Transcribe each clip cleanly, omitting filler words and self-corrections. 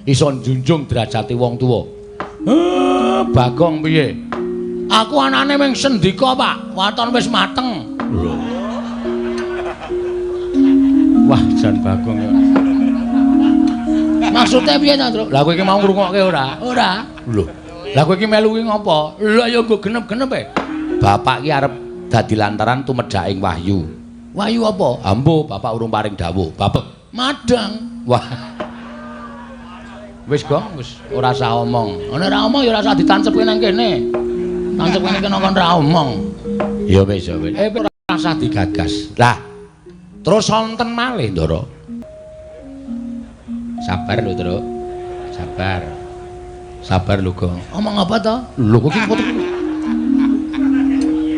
Iso njunjung derajate wong tuwa. Bagong piye? Aku anane mung sendika, Pak. Waton wis mateng. Lho. Wah, jan Bagong ya. Maksudnya piye ta, Truk? Lah kowe iki mau ngrungokke ora? Ora. Lho. Lah kowe iki melu ki ngopo? Lah ya nggo genep-genep e. Bapak ki arep dadi lantaran tumedhaking wahyu. Wahyu apa? Ambo, bapak urung paring dawuh. Bapak madang. Wah. Wis, Gong, wis ora usah omong. Nek ora omong ya ora usah ditancepke nang kene. Tancepke nang kene kon ora omong. Ya wis, ya wis. Ora usah digagas. Lah, terus wonten malih, Ndara. Sabar lho, Truk. Sabar. Sabar lho, Gong. Omong apa to? Lho, kowe iki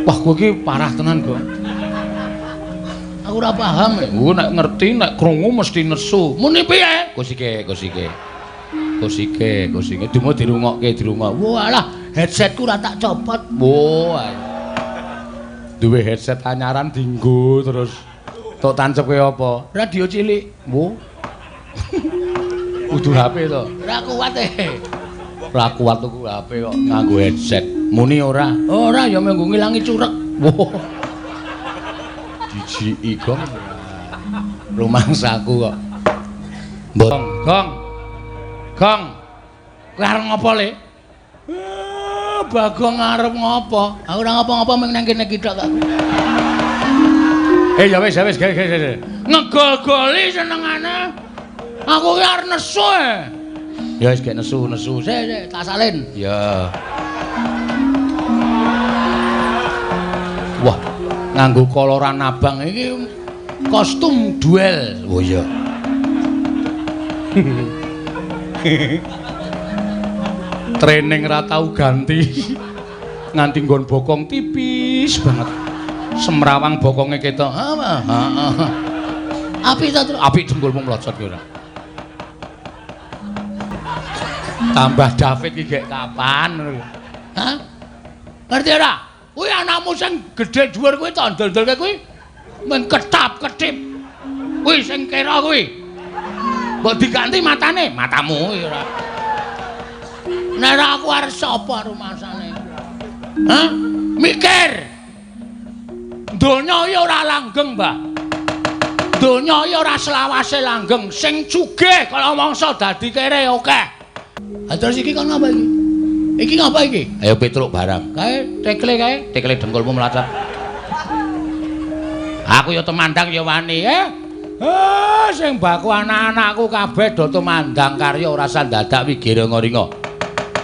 wah, kowe iki parah tenan, Gong. Aku ora paham. Oh, nek ngerti, nek krungu mesti nesu. Muni piye? Kusike, kusike. Kusike, kusike. Dumo dirungokke, dirungok. Walah, headsetku ora tak copot. Wah. Duwe headset anyaran dinggo terus. Tok tancepke apa? Radio cilik. Wo. Kudu HP to. Ora kuat e. Ora kuat tuku HP kok nganggo headset. Muni ora? Ora ya mung ngilangi curek. Wo. Dijiki, Gong. Rumangsaku kok. Mbok, Gong. Gong. Kowe arep ngopo, Le? Bagong arep ngopo? Aku ora ngopo-ngopo mung nang kene iki tok aku. Ya wis, ya wis, gawe. Ngegol-goli senengane. Aku ki arep nesu e. Ya wis gek nesu-nesu. Sik, sik, tak salin. Ya. Wah, nganggo koloran abang iki kostum duel. Oh iya. Training ra tau ganti. Nganti nggon bokong tipis banget. Semrawang bokonge ketok. Heeh. Apik ta, Truk? Apik dengkulmu mlocot ki ora. Tambah David ki gek kapan ngono lho. Hah? Ngerti ora? Kuwi anakmu sing gedhe dhuwur kuwi tak ndol-ndolke kuwi mung ketap-ketip. Kuwi sing kira kuwi. Mbok diganti matane, matamu kuwi ora. Nek ora aku arep sapa rumasane? Hah? Mikir. Donya iki ora langgeng, Mbah. Donya iki ora selawase langgeng. Sing sugih kala mangsa dadi kere akeh. Ha terus iki kon ngapa iki? Iki ngapa iki? Ayo Petruk barang. Kae tekle kae, tekle dengkulmu mlacet. Aku ya temandang ya wani, eh. Sing baku anak-anakku kabeh do tumandang karya ora usah dadak wigiringa-ringa.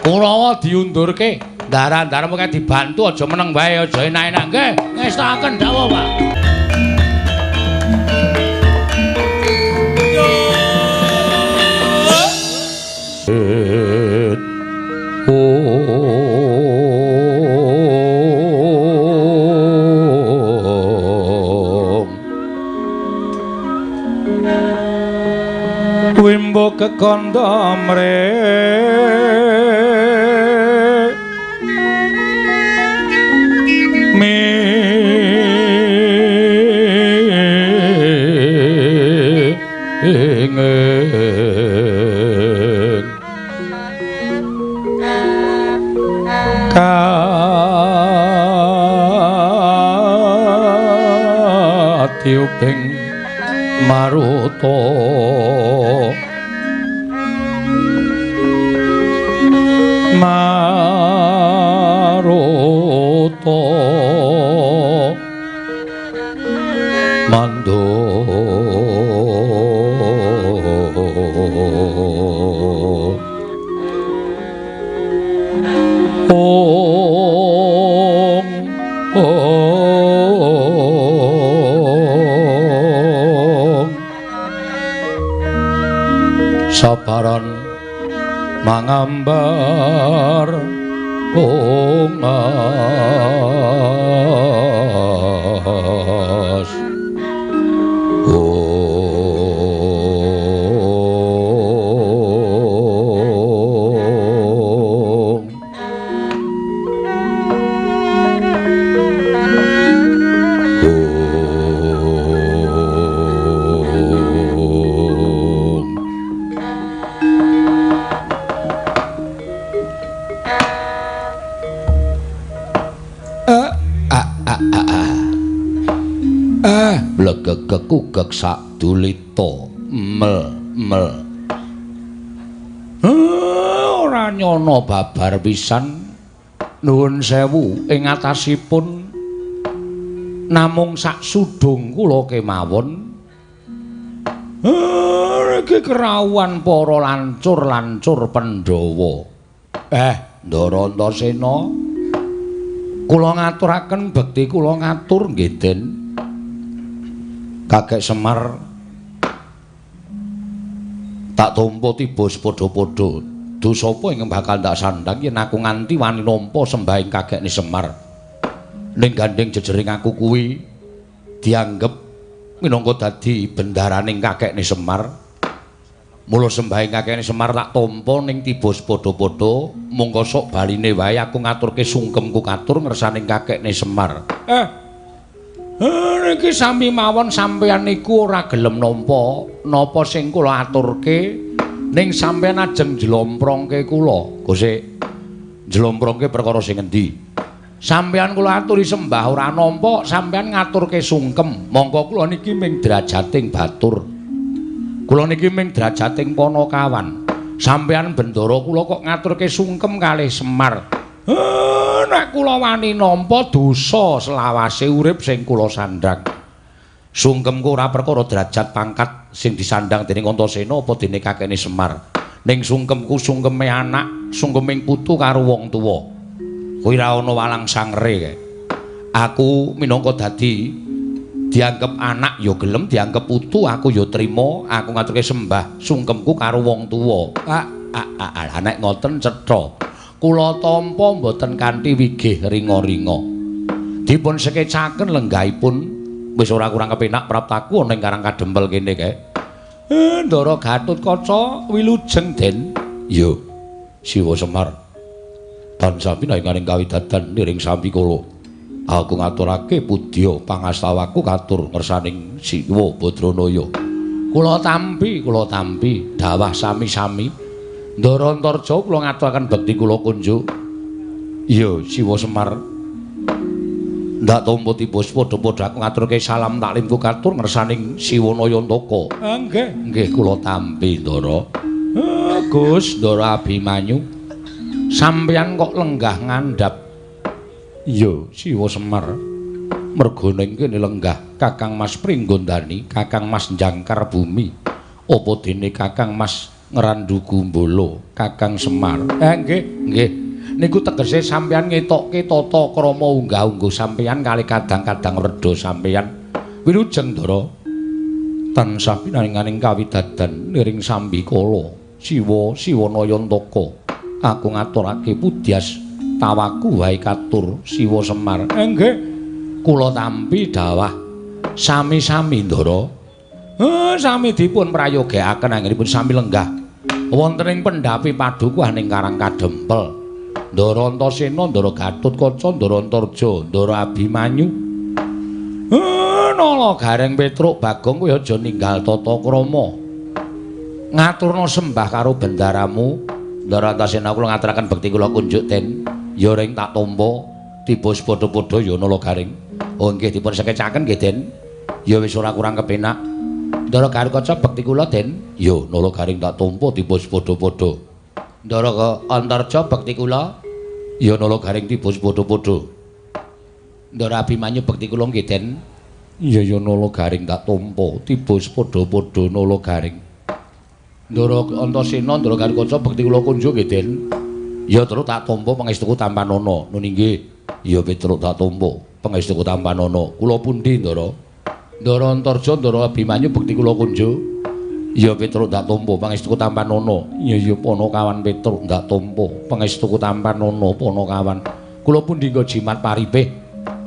Kurawa diundurke, ndara-ndara mung dibantu aja meneng wae, aja enak-enak nggih. Ngestakaken dawuh, Pak. Wimbo kekandha mre katiuping maruta maruta mando om om sabaran mangambar ungas om om gegek-ugek sak dulita mel mel. Ora nyono babar pisan. Nuwun sewu ing atasipun namung sak sudung kula kemawon. Iki kerawuhan para lancur-lancur Pandhawa. Ndara Antasena, kula ngaturaken bekti kula ngatur nggih Den. Kakek Semar tak tampa tiba padha-padha. Dosa apa ingkang bakal tak sandhang yen aku nganti wani nampa sembahing kakekne Semar. Ning gandeng jejering aku kuwi dianggep minangka dadi bendaraning kakekne Semar. Mula sembahing kakekne Semar tak tampa ning tiba padha-padha, mongko sok baline wae aku ngaturke sungkemku katur ngersaning kakekne Semar. Niki sami mawon sampeyan niku ora gelem nampa napa sing kula aturke, ning sampeyan ajeng njlomprongke kula. Gusik, njlomprongke perkara sing endi? Sampeyan kula aturi sembah ora nampa, sampeyan ngaturke sungkem. Mongko kula niki ming drajating batur. Kula niki ming drajating panakawan. Sampeyan bendara kula kok ngaturke sungkem kalih Semar. Nek kula wani nampa dosa selawase urip sing kula sandhang. Sungkemku ora perkara derajat pangkat sing disandhang dening Antasena apa dene kakekne Semar. Ning sungkemku sungkeme anak, sungkeming putu karo wong tuwa. Kuwi ra ana walang sangre kae. Aku minangka dadi dianggep anak ya gelem, dianggep putu aku ya trima, aku ngaturke sembah sungkemku karo wong tuwa. Nek ngoten cetha. Kula tampa mboten kanthi wigih ringa-ringa. Dipun sekecaken lenggahipun wis ora kurang kepenak praptaku ana ing Karang Kadempel kene kae. Ndara Gatotkaca wilujeng Den. Iya, Siwa Semar. Tansah pinanganing kawidadan niring sampi kula. Aku ngaturake pudya pangastawaku katur ngersaning Siwa Badranaya. Kula tampi dawah sami-sami. Ndara Antarja kula ngaturaken bekti kula kunjuk. Iya, Siwa Semar. Ndak tampa tiba padha-padha aku ngaturke salam taklimku katur ngersaning Siwa Nayantaka. Nggih, nggih kula tampi Ndara. Gus Ndara Abimanyu. Sampeyan kok lenggah ngandhap. Iya, Siwa Semar. Merga ning kene lenggah Kakang Mas Pringgondani, Kakang Mas Jangkar Bumi. Apa dene Kakang Mas Ngrandu Gumbala, Kakang Semar. Nggih, nggih. Niku tegese sampeyan ngetokke tata krama unggah-ungguh sampeyan kali kadang-kadang werda sampeyan. Wilujeng Ndara. Tansah pinaringaning kawidadan niring sambikala Siwa Siwa Nayantaka. Aku ngaturake pudyas tawaku wae katur Siwa Semar. Nggih. Kula tampi dawah sami-sami Ndara. Sami dipun prayogakaken anggenipun sami lenggah wonten ing pendhapi padukuhan ing Karang Kadempel. Ndara Antasena, Ndara Gatotkaca, Ndara Antarja, Ndara Abimanyu. Nala Gareng Petruk Bagong kowe aja ninggal tata krama. Ngaturna sembah karo bendaramu. Ndara Antasena kula ngaturaken bekti kula kunjuk Den. Ya ring tak tampa tiba padha-padha ya Nala Gareng. Oh nggih dipun sekecaken nggih Den. Ya wis ora kurang kepenak. Ndara Gatotkaca bekti kula Den. Ya Nala Gareng tak tampa tiba padha-padha. Ndara Antarja bekti kula. Ya Nala Gareng tiba padha-padha. Ndara Abimanyu bekti kula nggih Den. Ya ya Nala Gareng tak tampa tiba padha-padha Nala Gareng. Ndara Antasena, Ndara Gatotkaca bekti kula kunjuk nggih Den. Ya terus tak tampa pangestuku tampanana. Nun inggih. Ya Petruk tak tampa pangestuku tampanana. Kula pundi Ndara? Ndara Antarja, Ndara Abimanyu bekti kula kunjuk. Ya Petruk ndak tampa pangestuku tampanana. Ya ya Panakawan Petruk ndak tampa pangestuku tampanana Panakawan. Kula pundi nggo jimat paripih.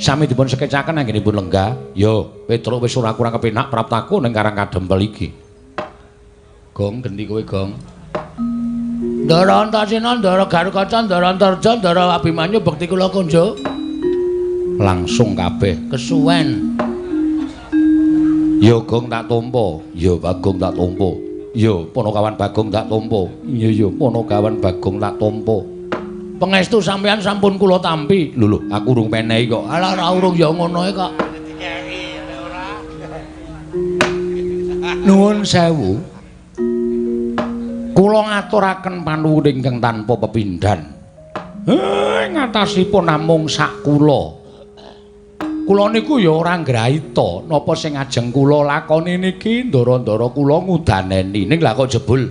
Sami dipun sekecaken anggenipun lenggah. Ya Petruk wis ora kurang kepenak praptaku ning Karang Kadempel iki. Gong gendi kowe Gong. Ndara Antasena, Ndara Gatotkaca, Ndara Antarja, Ndara Abimanyu bekti kula kunjuk. Langsung kabeh kesuwen. Ya Gong tak tampa, ya Bagong tak tampa. Ya Panakawan Bagong tak tampa. Ya ya Panakawan Bagong tak tampa. Pangestu sampeyan sampun kula tampi. Lho lho, aku urung menehi kok. Alah ora urung ya ngono e kok. Nuwun sewu. Kula ngaturaken panuwun ingkang tanpa pepindhan. Ngatasipun namung sak kula. Kula niku ya ora ngraita napa sing ajeng kula lakoni niki ndara-ndara kula ngudaneni. Ning lha kok jebul.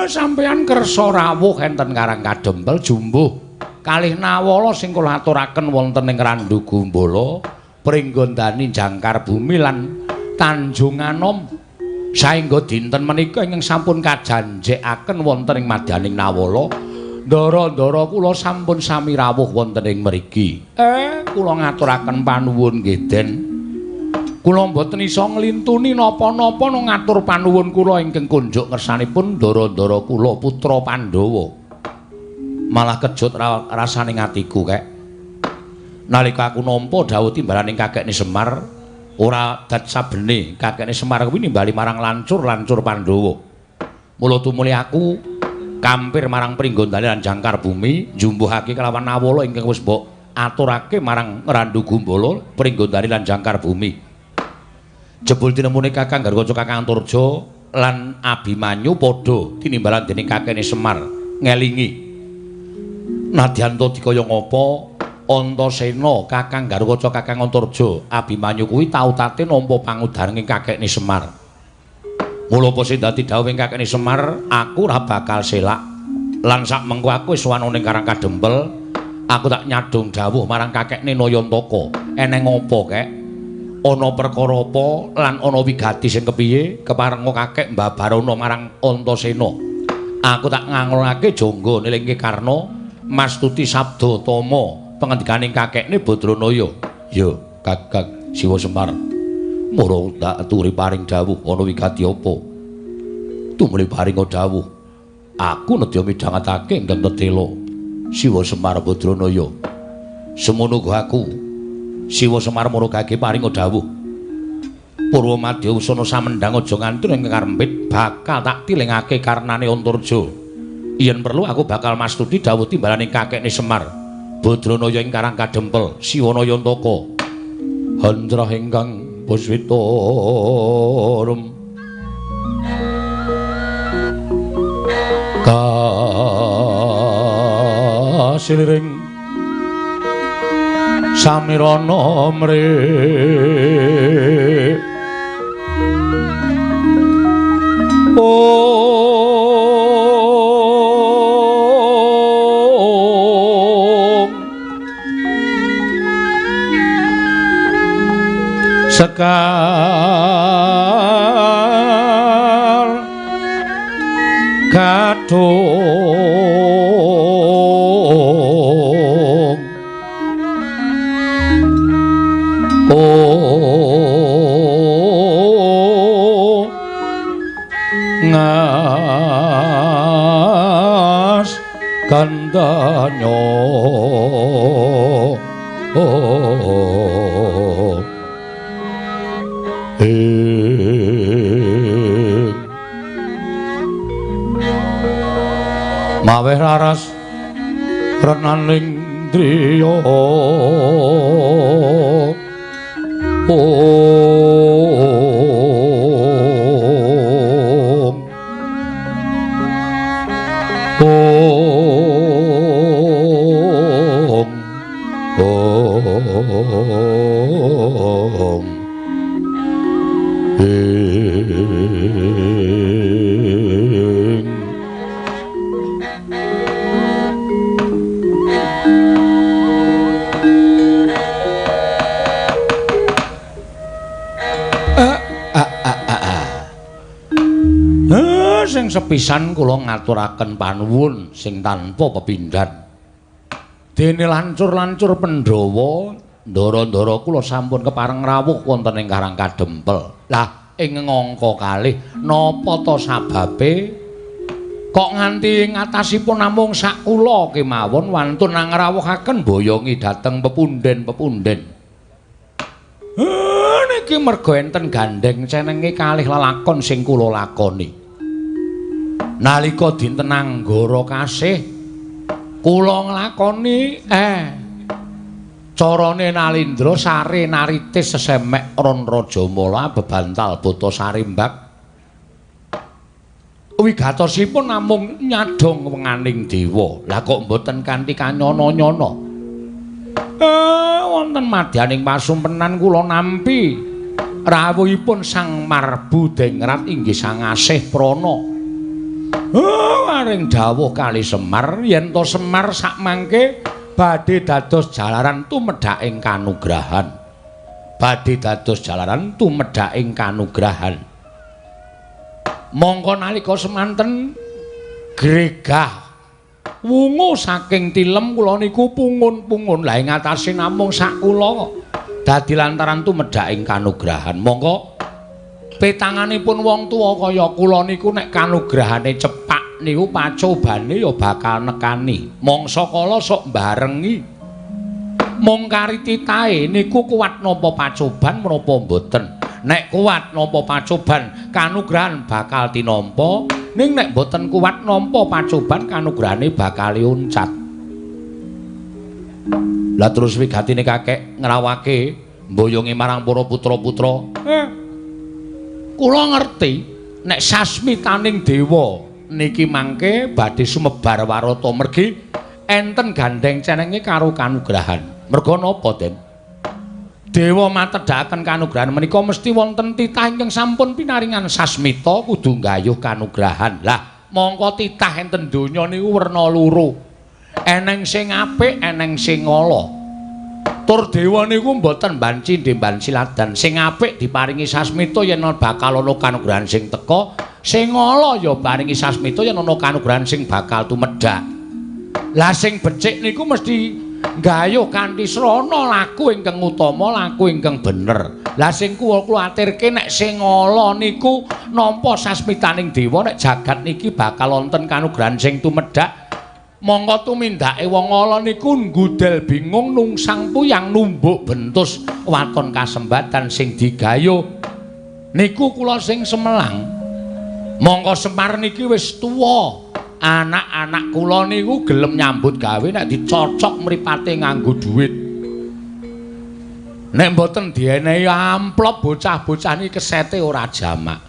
Sampeyan kersa rawuh enten Karang Kadempel jumbuh kalih nawala sing kula aturaken wonten ing Randu Gumbala, Pringgondani Jangkar Bumi lan Tanjung Anom. Saengga dinten menika ingkang sampun kajanjekaken wonten ing madyaning nawala, ndara-ndara kula sampun sami rawuh wonten ing mriki. Kula ngaturaken panuwun nggih Den. Kula mboten iso nglintuni napa-napa ngatur panuwun kula ingkang kunjuk ngersanipun ndara-ndara kula putra Pandhawa. Malah kejut rasane atiku kek. Nalika aku nampa dawuh timbalaning kakekne Semar, ora dat sabene kakekne Semar kuwi nimbali marang lancur-lancur Pandhawa. Mula tumuli aku kampir marang Pringgondani lan Jangkar Bumi njumbuhake kelawan nawala ingkang wis mbok aturake marang Randu Gumbala, Pringgondani lan Jangkar Bumi. Jebul tinemune Kakang Garwaca Kakang Antarja lan Abimanyu padha tinimbalan dening kakekne Semar ngelingi. Nadyan ta dikaya ngapa Antasena Kakang Garwaca Kakang Antarja Abimanyu kuwi tau tate nampa pangudaring kakekne Semar. Mula apa sing dadi dawuhing kakekne Semar, aku ora bakal selak. Lan sak mengko aku wis sowan ning Karang Kadempel, aku tak nyadong dawuh marang kakekne Nayantaka. Eneng apa kek? Ana perkara apa lan ana wigati sing kepiye keparenga kakek mbabarana marang Antasena. Aku tak ngangolake jangga nilingke Karna mastuti sabda tama pengendikaning kakekne Badranaya. Ya, Kakang Siwa Semar. Mara tak aturi paring dawuh ana wigati apa? Tumuli paring dawuh. Aku nedya midhangetake ingkang tetela Siwa Semar Badranaya. Semono uga aku Siwa Semar murugake paring dawuh. Purwa madya usana samendhang aja nganti ing karempit bakal tak tilingake karnane Antarja. Yen perlu aku bakal mastuti dawuh timbalaning kakekne Semar Badranaya ing Karang Kadempel Siwa Nayantaka. Handrah ingkang puswita rum kasiliring samirana mri om sekar gadhung ngas kandanyo maweh raras renaning driya om om om ing sing sepisan kula ngaturaken panuwun sing tanpa pepindhan. Dene lancur-lancur Pandhawa, ndara-ndara kula sampun kepareng rawuh wonten ing Karang Kadempel. Lah ing ngangka kalih napa ta sababe kok nganti ngatasipun namung sak kula kemawon wantun ngrawuhaken boyongi dhateng pepunden-pepunden. Niki merga enten gandheng cenenge kalih lelakon sing kula lakoni. Nalika dinten Anggara kasih kula nglakoni Carane Nalindra sare naritis sesemek ron rajamala bebantal buta sarimbak. Wigatosipun namung nyadhong wenganing dewa. Lah kok mboten kanthi kanyana-nyana? Wonten madyaning pasumpenan kula nampi rawuhipun Sang Marbu Dengrat inggih Sang Asih Prana. Aring dawuh kali Semar yen to Semar sakmangke badhe dados jalaran tumedhaking kanugrahan. Badhe dados jalaran tumedhaking kanugrahan. Mongko nalika semanten gregah wungu saking tilem kula niku pungun-pungun. Lah ing atase namung sak kula kok dadi lantaran tumedhaking kanugrahan. Mongko petanganipun wong tuwa kaya kula niku nek kanugrahane cepak niku pacobane ya bakal nekani. Mangsa kala sok mbarengi. Mung kari titahe niku kuat napa pacoban menapa mboten. Nek kuat nampa pacoban kanugrahan bakal tinampa, ning nek mboten kuat nampa pacoban kanugrahane bakal uncat. Lah terus wigatine kakek ngrawake mboyongi marang para putra-putra. Kula ngerti nek sasmitaning dewa niki mangke badhe sumebar warata mergi enten gandeng cenenge karo kanugrahan. Merga napa, Den? Dewa matedhakaken kanugrahan menika mesti wonten titah ingkang sampun pinaringan sasmita kudu nggayuh kanugrahan. Lah, mongko titah enten donya niku werna loro. Eneng sing apik, eneng sing ala. Tur dewa niku mboten banci ndemban siladan. Sing apik diparingi sasmita yen bakal ana kanugrahan sing teka, sing ala ya paringi sasmita yen ana kanugrahan sing bakal tumedhak. Lah sing becik niku mesti nggayuh kanthi srana laku ingkang utama, laku ingkang bener. Lah sing kula kuwatirke nek sing ala niku nampa sasmitaning dewa nek jagat niki bakal wonten kanugrahan sing tumedhak. Mongko tumindake wong ala niku nggudel bingung nungsang puyang numbuk bentus waton kasembatan sing digayuh. Niku kula sing semelang. Mongko Semar niki wis tuwa. Anak-anak kula niku gelem nyambut gawe nek dicocok mripate nganggo dhuwit. Nek mboten dienehi amplop bocah-bocah niki kesete ora jamak.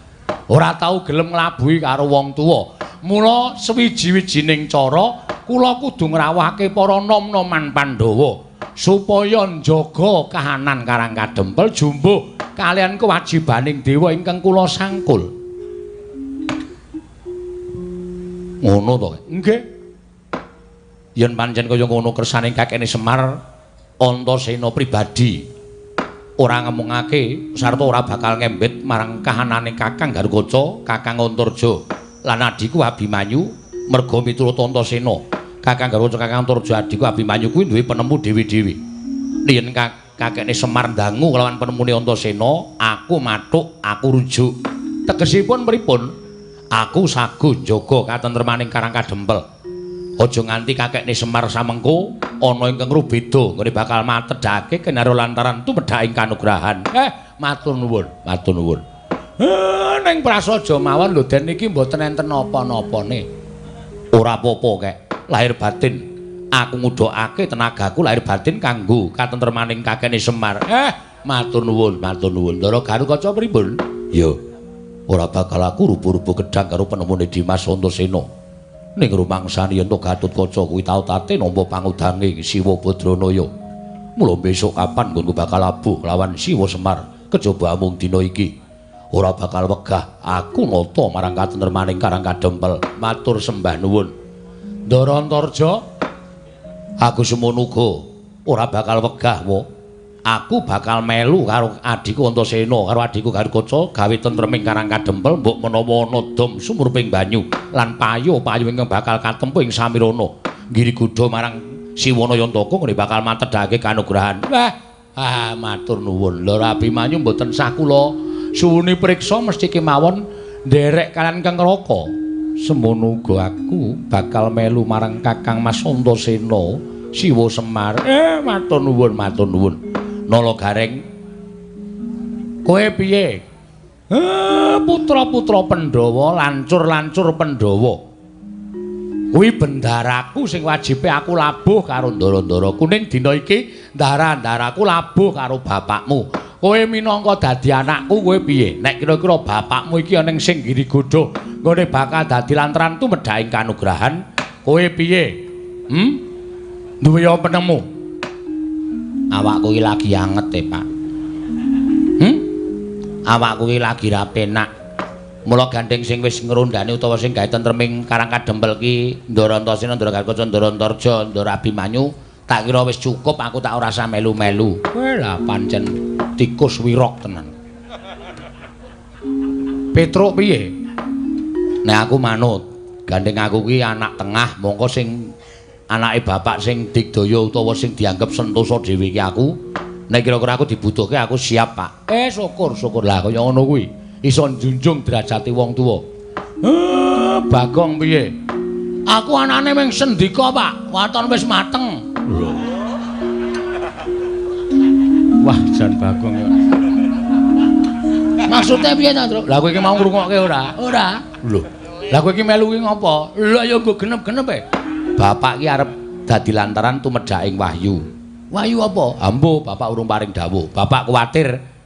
Ora tau gelem nglabuhi karo wong tuwa. Mula sewiji-wijining cara kula kudu ngrawuhake para nom-noman Pandhawa supaya njaga kahanan Karang Kadempel jumbuh kaliyan kewajibaning dewa ingkang kula sangkul. Ngono to? Nggih. Yen pancen kaya ngono kersane kakene Semar Antasena pribadi ora ngemungake sarta ora bakal ngembet marang kahanane Kakang Garukaca, Kakang Antarja lan adhiku Abimanyu merga miturut Antasena. Kakang Garukaca, Kakang Antarja, adhiku Abimanyu kuwi duwe penemu dhewe-dhewe. Yen kakekne Semar ndangu kelawan penemune Antasena, aku mathuk, aku rujuk. Tegesipun pripun? Aku sago njaga katentremaning Karang Kadempel. Aja nganti kakekne Semar samengko ana ingkang rubeda nggone bakal matedhake kinarya lantaran tumedhaking kanugrahan. Matur nuwun, matur nuwun. Ning prasaja mawon lho Den niki mboten enten napa-napane. Ora apa-apa kek, lahir batin. Aku ngudhokake tenagaku lahir batin kanggo katentremaning kakekne Semar. Matur nuwun, matur nuwun. Ndara Garukaca pripun? Ya. Ora bakal aku rubuh-rubuh gedhang karo penemune Dimas Antasena. Ning rumangsane yen to Gatotkaca kuwi tau tate nampa pangudange Siwa Badranaya. Mula besok kapan nggonku bakal abuh lawan Siwa Semar kejaba amung dina iki. Ora bakal wegah aku nata marang katentremaning Karang Kadempel. Matur sembah nuwun. Ndara Antarja, aku semono uga ora bakal wegah wa. Aku bakal melu karo adhiku Antasena karo adhiku Garukaca gawe tentreming Karang Kadempel mbok menawa ana dom sumurping banyu lan payu-payu ingkang bakal katempuh ing samirana nggiri gudha marang Siwana Yantaka ngene bakal matedhake kanugrahan. Wah, matur nuwun. Lho Abimanyu mboten sah kula suwuni priksa mesti kemawon nderek kalian Kang Raka. Semono uga aku bakal melu marang Kakang Mas Antasena Siwa Semar. Matur nuwun, matur nuwun. Nala Gareng, kowe piye? Putra-putra Pandhawa, lancur-lancur Pandhawa. Kuwi bendaraku sing wajibe aku labuh karo ndara-ndaraku ning dina iki ndara-ndaraku labuh karo bapakmu. Kowe minangka dadi anakku kowe piye? Nek kira-kira bapakmu iki ana sing Girigodha nggone bakal dadi lantaran tumedhaking kanugrahan, kowe piye? Duwe apa penemu? Awakku iki lagi anget e, Pak. Awakku iki lagi ra penak. Mula gandeng sing wis ngrondani utawa sing gawe tentreming Karang Kadempel ki Ndara Antasena, Ndara Gatotkaca, Ndara Antarja, Ndara Abimanyu, tak kira wis cukup aku tak ora usah melu-melu. Kowe lah pancen tikus wirok tenan. Petruk piye? Nek aku manut, gandeng aku ki anak tengah, mongko sing anake bapak sing digdaya utawa sing dianggep sentosa dhewe ki aku. Nek kira-kira aku dibutuhke aku siap, Pak. Syukur, syukur lah kaya ngono kuwi. Iso njunjung derajate wong tuwa. Bagong piye? Aku anane mung sendika, Pak. Waton wis mateng. Lho. Wah, jan Bagong ya. Maksude piye ta, Truk? Lah kowe iki mau ngrungokke ora? Ora. Lho. Lah kowe iki melu ki ngopo? Lha ya nggo genep-genep e. Bapak ki arep dadi lantaran tumedhaking wahyu. Wahyu apa? Ambo, bapak urung paring dawuh. Bapak kuwatir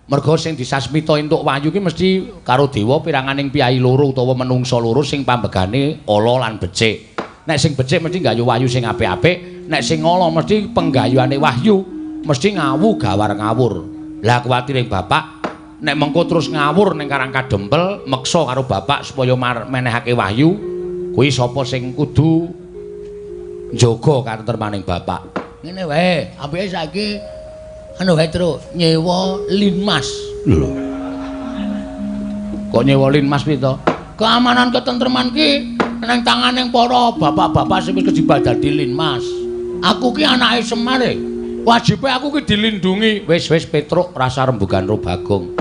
mergo sing disasmita entuk wahyu ki mesti karo dewa piranganing piyayi loro utawa menungsa loro sing pambegane ala lan becik. Nek sing becik mesti nggayuh wahyu sing apik-apik, nek sing ala mesti penggayuhane wahyu mesti ngawu gawar ngawur. Lah kuwatire bapak nek mengko terus ngawur ning Karang Kadempel meksa karo bapak supaya menehake wahyu, kuwi sapa sing kudu njaga katentremaning bapak. Ngene wae, apike saiki anu wae Truk, nyewa linmas. Lho. Kok nyewa linmas piye to? Keamanan ketentreman ki nang tangane para bapak-bapak sing wis kejebak dadi linmas. Aku ki anake Semar e. Wajibe aku ki dilindungi. Wis wis Petruk rasa rembugan ro Bagong.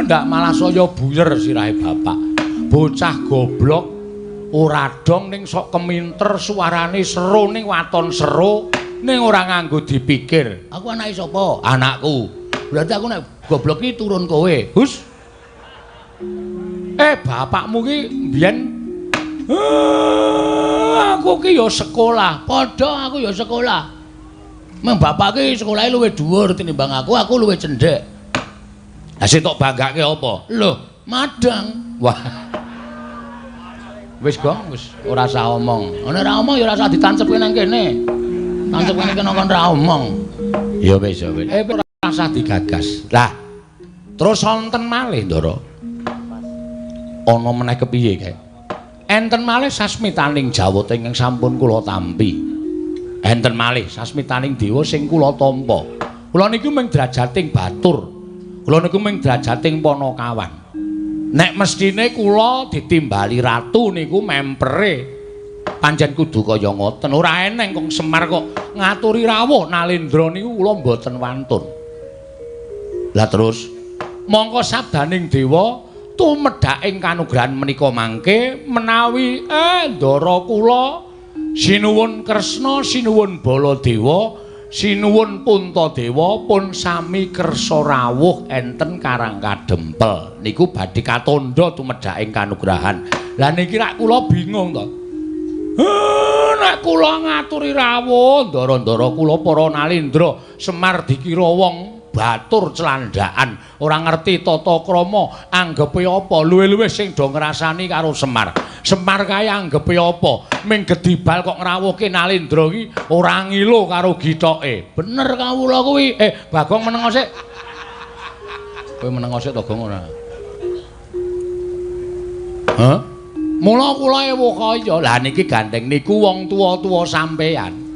Ndak malah saya buyer sirahe bapak. Bocah goblok ora dong ning sok keminter suarane seru ning waton seru ning ora nganggo dipikir. Aku anake sapa? Anakku. Berarti aku nek goblok ki turun kowe. Hus. Bapakmu ki mbiyen aku ki ya sekolah. Padha aku ya sekolah. Meng bapak ki sekolahe luwih dhuwur tinimbang aku, aku luwih cendhek. Lah sing tok banggake apa? Loh, madang. Wah. Wis Gong, wis ora usah omong. Nek ora omong ya ora usah ditancepke nang kene. Tancepke nang kene kon ora omong. Ya wis, ya wis. Ora usah digagas. Lah, terus wonten malih, Ndara. Ana meneh kepiye kae? Enten malih sasmitaning jawata ingkang sampun kula tampi. Enten malih sasmitaning dewa sing kula tampa. Kula niku mung drajating batur. Kula niku mung drajating panakawan. Nek mestine kula ditimbali ratu niku mempere pancen kudu kaya ngoten. Ora eneng kong Semar kok ngaturi rawuh Nalendra niku kula mboten wantun. Lah terus mongko sabdaning dewa tumedhaking kanugrahan menika mangke menawi ndara kula sinuwun Kresna, sinuwun Baladewa, sinuwun Puntadewa pun sami kersa rawuh enten Karang Kadempel. Niku badhe katandha tumedhaking kanugrahan. Lah niki rak kula bingung to. Nek kula ngaturi rawuh ndara-ndara kula para Nalendra Semar dikira wong batur celandaan, ora ngerti tata krama, anggepe apa, luwih-luwih sing do ngrasani karo Semar. Semar kae anggepe apa? Ming gedibal kok ngrawuhke Nalendra iki ora ngilo karo githoke. Bener kawula kuwi. Bagong meneng sik. Kowe meneng sik to, Gong, ora? Hah? Mula kula ewuh kaya. Lah niki gandeng niku wong tuwa-tuwa sampeyan.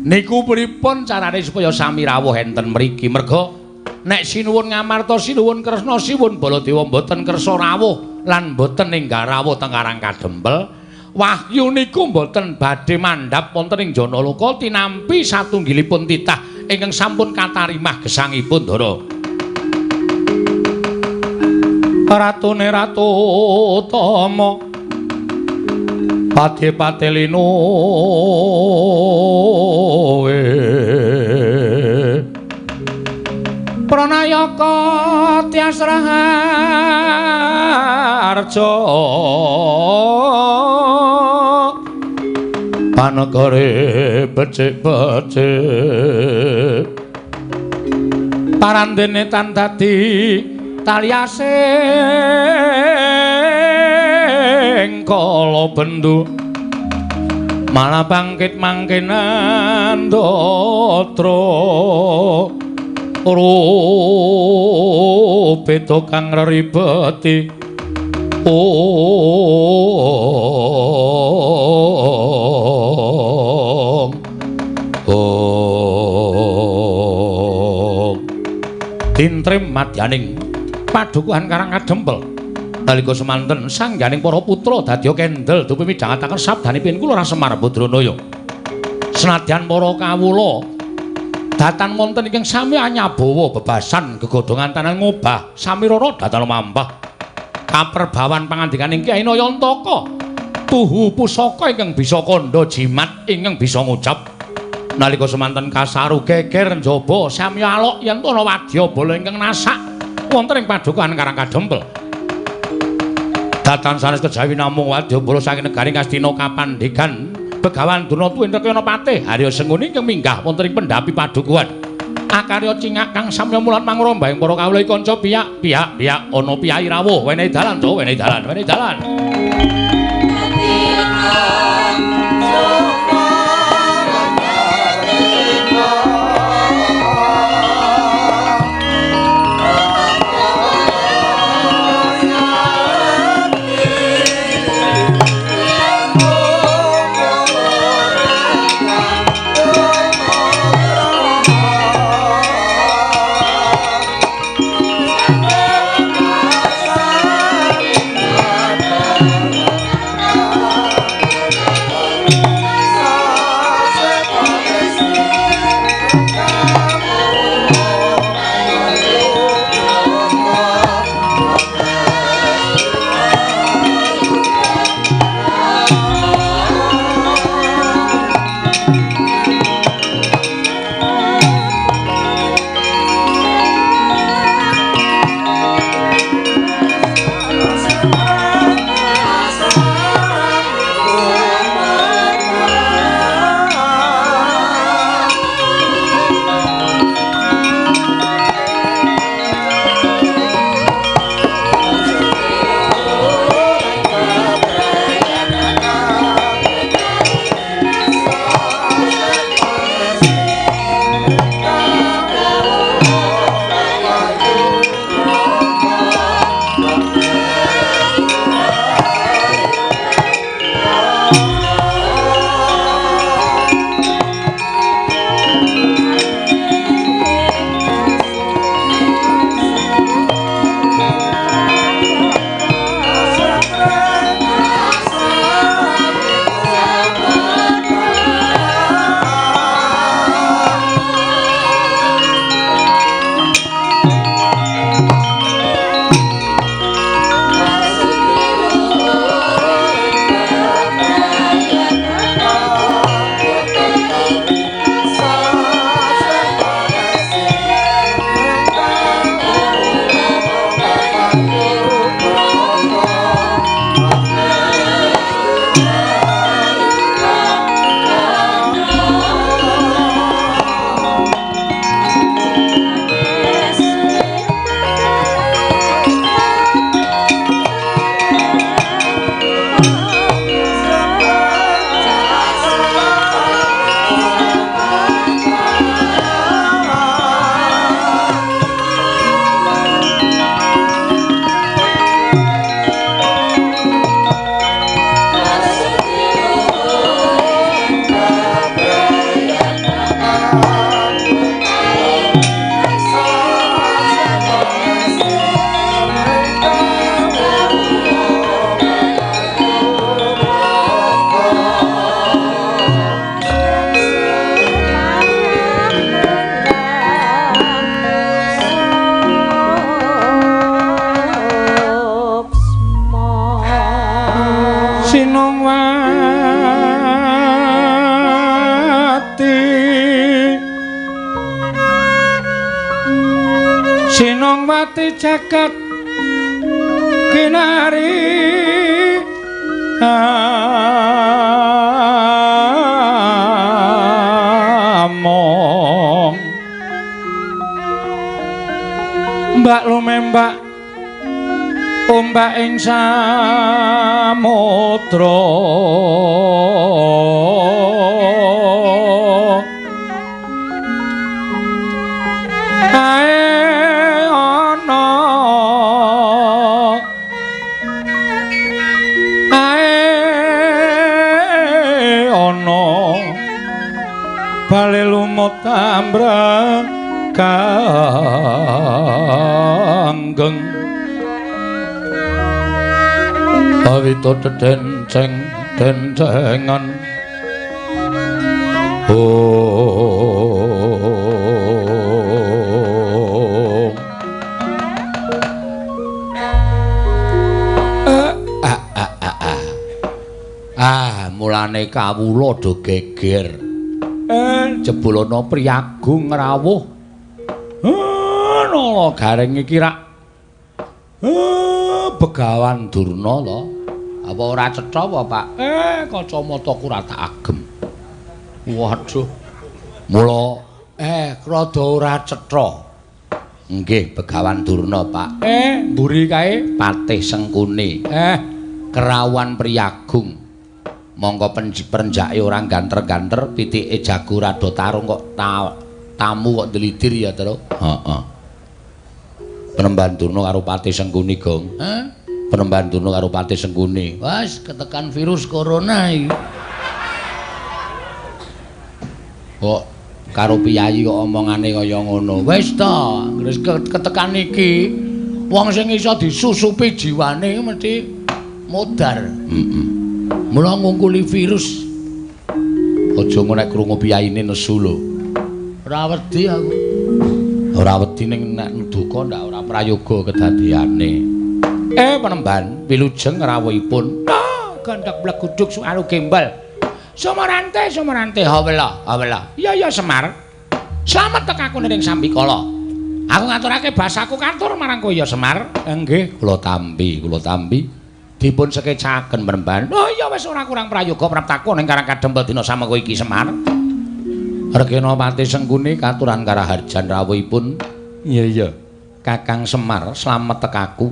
Niku pripun carane supaya sami rawuh enten mriki? Merga nek sinuwun Ngamarta, sinuwun Kresna, sinuwun Baladewa mboten kersa rawuh lan mboten enggal rawuh teng Karang Kadempel, wahyu niku mboten badhe mandhap wonten ing Janaloka tinampi satunggilipun titah ingkang sampun katarimah gesangipun Ndara. Ratune Ratu Utama pati-pati linuwe Pranayaka Tyas Raharja Panegare becik-becik parandene tan dadi taliasing kala bendu malah bangkit mangke nandatra rupeta kang reribeti. Ong ong tintrim madyaning padukuhan Karang Kadempel nalika semanten sangganing para putra dadya kendel dupi midhangetaken sabdanipun kula Semar Badranaya. Senadyan para kawula datan wonten ingkang sami anyabawa bebasan gegodhongan tanan ngobah samirara datan mampah kaperbawan pangandikaning Kyai Nayantaka tuhu pusaka ingkang bisa kandha jimat ingkang bisa ngucap. Nalika semanten kasaru geger njaba sami alok yen ana wadyabala ingkang nasak wonten ing padukuhan Karang Kadempel. Datan sanes kejawi namung wadyabala saking negari Ngastina kapandegan Begawan Durna tuwin Rekyana Patih Harya Sengkuni ingkang minggah wonten ing pendhapi padukuhan. Akarya cingak kang samya mulat mangromba ing para kawula kanca piyak piyak piyak ana piyayi rawuh wenehi dalan to wenehi dalan wenehi dalan. Sinongwati jagat kinari. Mbak lumembak ombak ing samudra ae ana ae ana bale lumut ambrang kanggeng awito dedenceng dencengan oh ah mulane kawula do geger jebul ana priyagung rawuh. Nala Gareng iki rak Begawan Durna to. Apa ora cetha apa, Pak? Kacamataku ora tak agem. Waduh. Mula rada ora cetha. Nggih, Begawan Durna, Pak. Mburi kae Patih Sengkuni. Kerawan Priyagung. Mongko perenjake ora ganter-ganter, pitike jago rada tarung kok tamu kok ndelidir ya, Tru. Heeh. Penemban Durna karo Patih Sengkuni, Gong. Hah? Penemban Durna karo Patih Sengkuni. Wes ketekan virus corona iki. Kok karo piyayi kok omongane kaya ngono. Wis to, wis ketekan iki wong sing iso disusupi jiwane mesti modar. Heeh. Mula ngungkuli virus. Aja ngono nek krungu piyayine nesu lho. Ora wedi aku. Ora wedi ning nek duka ndak ora prayoga kedadeyane. Penemban wilujeng rawuhipun. Gandhak bleguduk sualu gembal. Sumarante, sumarante, hawela, hawela. Iya iya Semar. Slamet tekaku ning sambikala. Aku ngaturake basaku katur marang kowe ya Semar. Nggih, kula tampi, kula tampi. Dipun sekecaken penemban. Oh iya wis ora kurang prayoga praptaku ning Karang Kadempel dina samengko iki Semar. Regena Patih Sengkuni katuran karaharjan rawuhipun. Iya iya. Kakang Semar, slamet tekaku.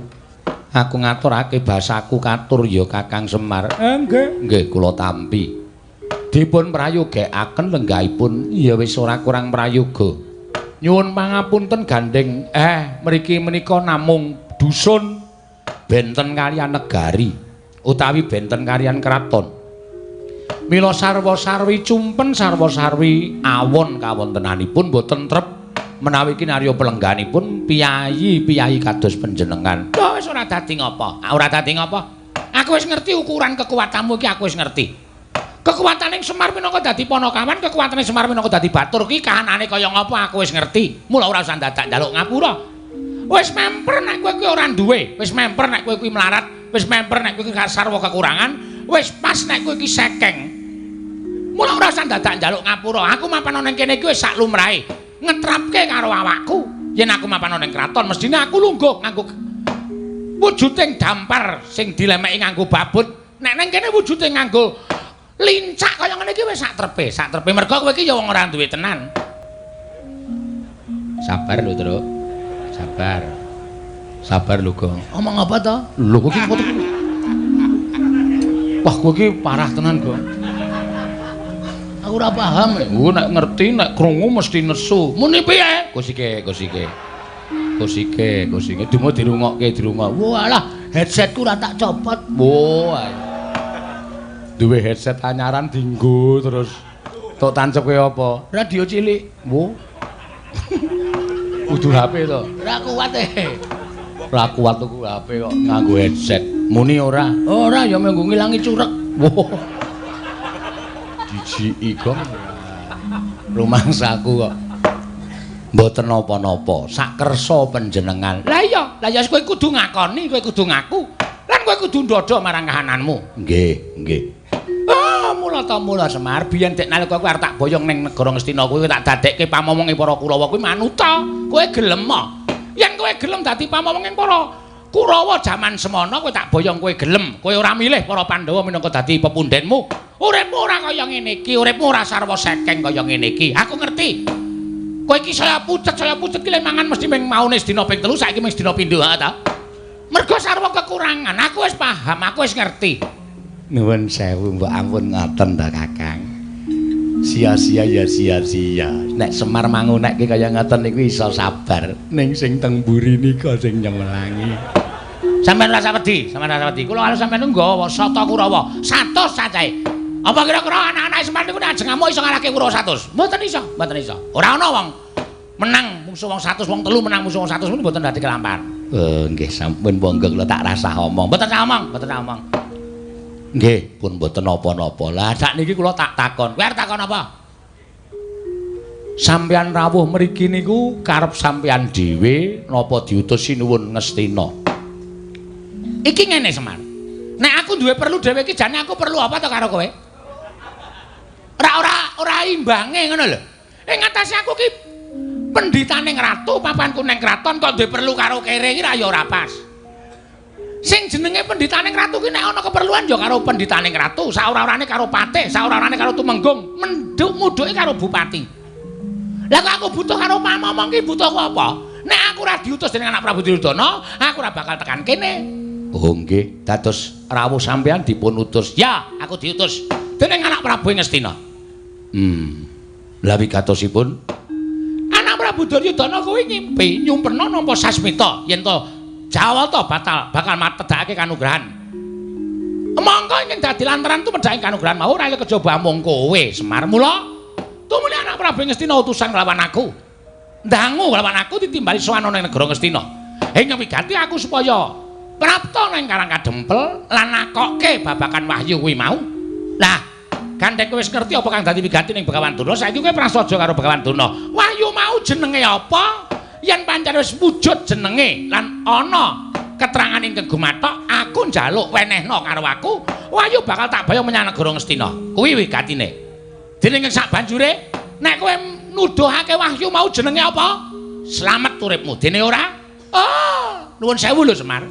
Aku ngaturake basaku katur ya Kakang Semar. Nggih, nggih kula tampi. Dipun prayogekaken lenggahipun. Ya wis ora kurang prayoga. Nyuwun pangapunten gandeng. Mriki menika namung dusun benten kaliyan negari utawi benten kaliyan kraton. Mila sarwa-sarwi cumpen sarwa-sarwi awon kawontenanipun boten trep menawi kinarya pelengganipun piyayi-piyayi kados panjenengan. Lho wis ora dadi ngapa? Ora dadi ngapa? Aku wis ngerti ukuran kekuatanmu iki, aku wis ngerti. Kekuatane Semar minangka dadi panakawan, kekuatane Semar minangka dadi batur ki kahanane kaya ngapa aku wis ngerti. Mula ora usah dadak njaluk ngapura. Wis memper nek kowe kuwi ora duwe, wis memper nek kowe kuwi melarat, wis memper nek kowe kuwi sarwa kekurangan, wis pas nek kowe iki sekeng. Mula ora usah dadak njaluk ngapura. Aku mapan ana ning kene iki wis sak lumrahe. Ngetrapke karo awakku. Yen aku mapan ana ning kraton, mestine aku lungguh nganggo wujuding dampar sing dilemeki nganggo babut. Nek ning kene wujude nganggo lincak kaya ngene iki wis sak trepe, sak trepe. Mergo kowe iki ya wong ora duwe tenan. Sabar lho, Truk. Sabar. Sabar lho, Gong. Omong apa to? Lho kowe iki foto. Wah, kowe iki parah tenan, Gong. Aku ora paham. Oh, nek ngerti nek krungu mesti nesu. Muni piye? Kosike, kosike. Kosike, kosike. Dumo dirungokke, dirungok. Walah, headsetku ora tak copot. Wah. Duwe headset anyaran dinggo terus. Tok tancepke apa? Radio cilik. Wo. Kudu HP to. Ora kuat e. Ora kuat tuku HP kok nganggo headset. Muni ora? Ora ya menggo ngilangi curek. Wo. Dijiki Gong. Rumangsaku kok mboten napa-napa. Sak kersa panjenengan. Lah iya, lah ya kowe kudu ngakoni, kowe kudu ngaku. Lan kowe kudu ndodho marang kahananmu. Nggih, nggih. Ah, mula ta mula Semar, biyen dek nalika kowe arep tak boyong ning negara Ngastina kuwi tak dadekke pamomonge para Kurawa kuwi manuta. Kowe gelem ah? Yen kowe gelem dadi pamomonge para Kurawa jaman semono kowe tak boyong kowe gelem. Kowe ora milih para Pandhawa minangka dadi pepundhenmu. Uripmu ora kaya ngene iki, uripmu ora sarwa sekeng kaya ngene iki. Aku ngerti. Kowe iki saya pucet ki le mangan mesti ming maune sedina ping 3, saiki ming sedina pindho ha ta? Mergo sarwa kekurangan. Aku wis paham, aku wis ngerti. Nuwun sewu, mbok ampun ngoten ta, Kakang. Sia-sia ya sia-sia. Nek Semar mangunekke kaya ngoten niku iso sabar. Ning sing teng mburi nika sing nyemelangi. Sampeyan rasa wedi, sampeyan rasa wedi. Kula karo sampeyan nggawa sata Kurawa 100 cacahe. Apa kira-kira anak-anak Semar niku nek ajeng ngamuk iso ngalahke Kurawa 100? Mboten iso, mboten iso. Ora ana wong menang musuh wong 100, wong telu menang musuh wong 100 niku mboten dadi kelampahan. Nggih sampun monggo kula tak rasah omong. Mboten sah omong, mboten sah omong. Nggih, pun mboten napa-napa. Lah sakniki kula tak takon. Kowe arep takon apa? Sampeyan rawuh mriki niku karep sampeyan dhewe napa diutus Sinuwun Ngastina? Iki ngene Semar. Nek aku duwe perlu dhewe iki jane aku perlu apa to karo kowe? Ora imbange ngono lho. Ing atase aku ki pendhitaning ratu, papanku ning kraton kok duwe perlu karo kere iki ra ya ora pas. Sing jenenge pendhitaning ratu ki nek ana keperluan ya karo pendhitaning ratu, saora-orane karo patih, saora-orane karo tumenggung, menduk mudhuke karo bupati. Lah kok aku butuh karo pamomong ki butuhku apa? Nek aku ora diutus dening anak Prabu Duryudana, aku ora bakal tekan kene. Oh nggih, dados rawuh sampeyan dipun utus. Ya, aku diutus dening anak Prabu Ngastina. Lah wigatosipun anak Prabu Duryudana kuwi ngimpi nyumpena nampa sasmita yen to Jawata batal bakal matedhakake kanugrahan. Mongko ingkang dadi lantaran tumedhake kanugrahan mau ora kejaba amung kowe Semar. Mula tumuli anak Prabu Ngastina utusan nglawan aku. Ndangu nglawan aku ditimbali sowan ana ning negara Ngastina. Ing wigati aku supaya prapta nang Karang Kadempel lan nakokke babakan wahyu kuwi mau. Lah, gandeng kowe wis ngerti apa kang dadi wigati ning Begawan Durna, saiki kowe prasaja karo Begawan Durna. Wahyu mau jenenge apa? Yen pancen wis wujud jenenge lan ana keterangan ingkang gumathok, aku njaluk wenehna karo aku, wahyu bakal tak bayang menyang negara Ngastina. Kuwi wigatine. Dene ing sak banjure, nek kowe nuduhake wahyu mau jenenge apa? Slamet uripmu. Dene ora? Oh, nuwun sewu lho Semar.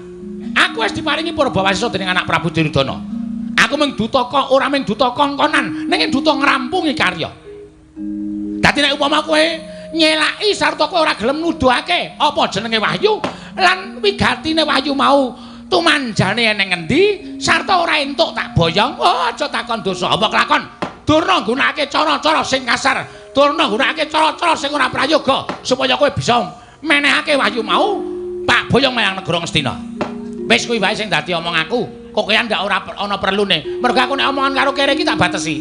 Aku wis diparingi purbawasisa dening anak Prabu Duryudana. Aku mung duta kok ora mung duta kongkonan, ning duta ngrampungi karya. Dadi nek upama kowe nyelaki sarta kowe ora gelem nuduhake apa jenenge wahyu lan wigatine wahyu mau tumanjane eneng endi sarta ora entuk tak boyong, oh aja takon dosa apa kelakon. Durna nggunakake cara-cara sing kasar, durna nggunakake cara-cara sing ora prayoga supaya kowe bisa menehake wahyu mau tak boyong menyang negara Ngastina. Wis kuwi wae sing dadi omong aku. Kokean ndak ora ana perlune. Mergo aku nek omongan karo kere iki tak batesi.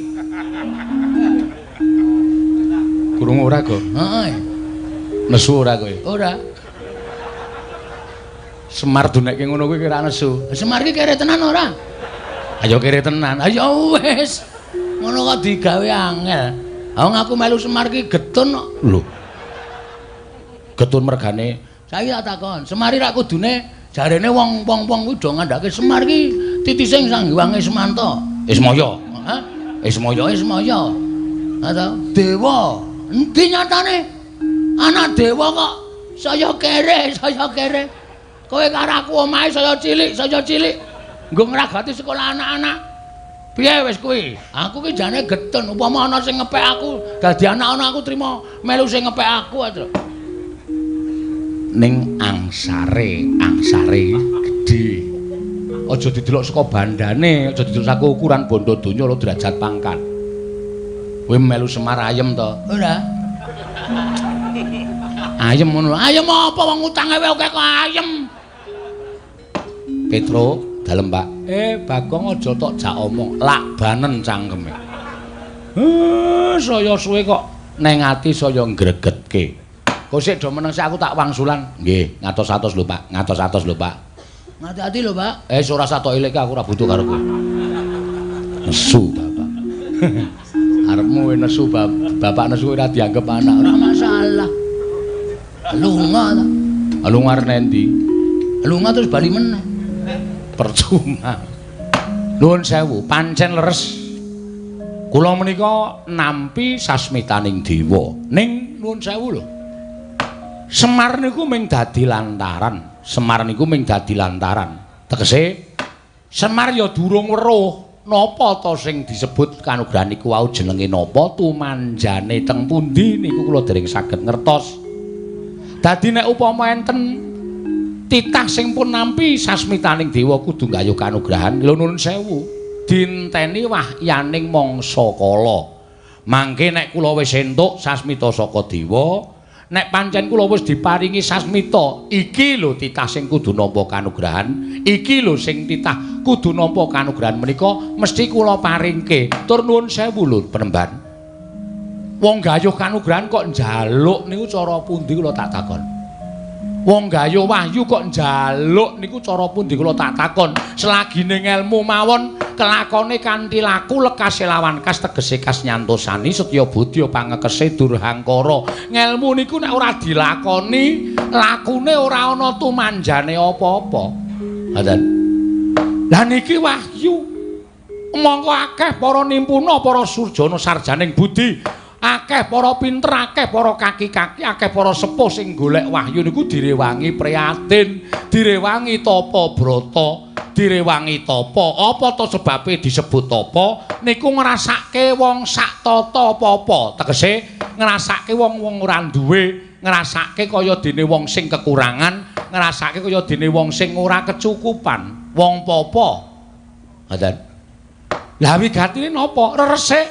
Krungu ora, Go? Heeh. Nesu ora kowe? Ora. Semar dunekke ngono kuwi kira nesu. Semar iki kere tenan ora? Ayo kere tenan. Ayo wis. Ngono kok digawe angel. Wong aku melu Semar iki getun kok. Lho. Getun mergane. Saiki tak takon, Semar iki rak kudune jarene wong-wong kuwi do ngandhake Semar iki titise Sang Hyang Ismanta. Ismaya. Hah? Ismaya. Ismaya. Atau dewa. Endi nyatane? Anak dewa kok saya kere, saya kere. Kowe karo aku omahe saya cilik, saya cilik. Nggo ngragati sekolah anak-anak. Piye wis kuwi? Aku ki jane getun, upama ana sing ngepek aku, dadi anak-anak aku trima melu sing ngepek aku aja. Ning angsare, angsare gedhe. Aja didelok saka bandane, aja didelok saka ukuran bondo donya lho derajat pangkat. Kowe melu Semar ayem to? Ora. Ayem ngono. Ayem apa wong utange wae akeh kok ayem. Petro, dalem Pak. Bagong aja tok jak omong, lak banen cangkeme. Saya suwe kok neng ati saya ngregetke. Kok sik do meneng sik aku tak wangsulan. Nggih, ngatos-atos lho Pak, ngatos-atos lho Pak. Ngati-ati lho Pak. Ora satok eleke aku ora butuh karo kowe. Nesu bapak. Arepmu nesu bapak nesu ora dianggep anak. Ora masalah. Lunga ta. Lunga arep endi? Lunga terus bali meneh. Percuma. Nuwun sewu, pancen leres. Kula menika nampi sasmitaning dewa. Ning nuwun sewu lho. Semar niku mung dadi lantaran. Semar niku mung dadi lantaran. Tegese Semar ya durung weruh. Napa to sing disebut kanugrahan niku wau jenenge napa, tumanjane teng pundi niku kula dereng saged ngertos. Dadi nek upama enten titah sing pun nampi sasmitaning dewa kudu nggayuh kanugrahan, lho nuwun sewu, dinteni wahyaning mangsa kala. Mangke nek kula wis entuk sasmita saka dewa, nek pancen kula wis diparingi sasmita, iki lho titah sing kudu nampa kanugrahan, iki lho sing titah kudu nampa kanugrahan menika mesti kula paringke. Tur nuwun sewu lho penemban. Wong gayuh kanugrahan kok njaluk niku cara pundi kula tak takon. Wong gayuh wahyu kok njaluk niku cara pundi kula tak takon. Selagine ngelmu mawon kelakone kanthi laku lekase lawan kas tegese kas nyantosani setya budya pangekese durhangkara. Ngelmu niku nek ora dilakoni, lakune ora ana tumanjane apa-apa. Ngoten. Lah niki wahyu. Mongko akeh para nimpuna, para surjana sarjaning budi, akeh para pinter, akeh para kaki-kaki, akeh para sepuh sing golek wahyu niku direwangi prihatin, direwangi tapa brata, direwangi tapa. Apa to sebabe disebut tapa? Niku ngrasake wong sak tata apa-apa. Tegese ngrasake wong-wong ora duwe, ngrasake kaya dene wong sing kekurangan, ngrasake kaya dene wong sing ora kecukupan, wong papa. Ngoten. Lah wigatine napa? Reresik.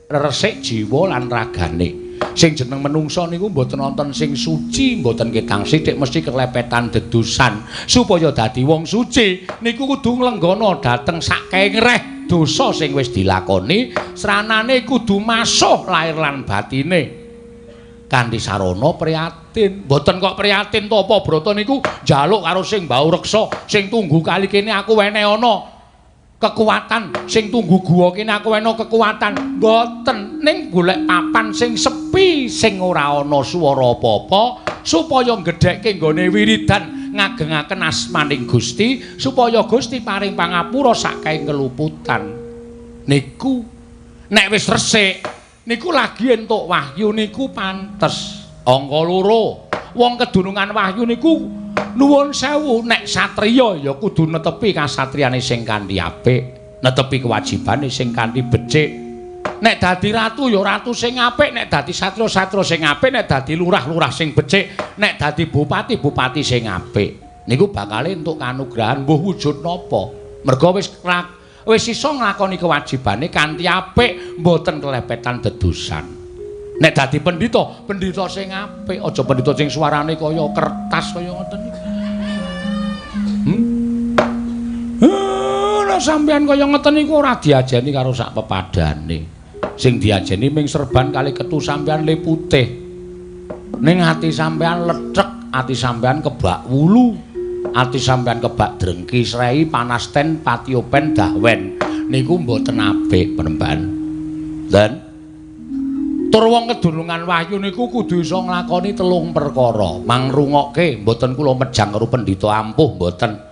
Reresik jiwa lan ragane. Sing jeneng menungsa niku mboten wonten sing suci, mboten ketang sithik mesti kelepetan dedusan. Supaya dadi wong suci niku kudu nglenggana dhateng saking reh dosa sing wis dilakoni, sranane kudu masuh lair lan batine. Kanthi sarana prihatin. Mboten kok prihatin tapa brata niku njaluk karo sing mbau reksa, sing tunggu kali kene aku wene ana kekuatan, sing tunggu guwa kene aku wena kekuatan. Mboten, ning golek papan sing sepi, sing ora ana swara apa-apa, supaya ngedhekke nggone wiridan ngagengaken asmaning Gusti, supaya Gusti paring pangapura saking keluputan. Niku nek wis resik niku lagi entuk wahyu niku pantes. Angka loro, wong kedunungan wahyu niku nuwun sewu, nek satriya ya kudu netepi kasatriyane sing kanthi apik, netepi kewajibane sing kanthi becik. Nek dadi ratu ya ratu sing apik, nek dadi satriya-satriya sing apik, nek dadi lurah-lurah sing becik, nek dadi bupati-bupati sing apik. Niku bakale entuk kanugrahan mbuh wujud napa. Merga wis iso nglakoni kewajibane kanthi apik, mboten kelepetan dedusan. Nek dadi pendhita, pendhita sing apik, aja pendhita sing suarane kaya kertas kaya ngoten niku. Nek sampeyan kaya ngoten niku ora diajeni karo sak pepadane. Sing diajeni ming serban kali ketu sampeyan le putih. Ning ati sampeyan lethek, ati sampeyan kebak wulu, ati sampeyan kebak drengki srei panasten patiopen dahwen. Niku mboten apik penemban. Dan tur wong kedunungan wahyu niku kudu iso nglakoni telung perkara. Mangrungokke, mboten kula mejang karo pendhita ampuh mboten.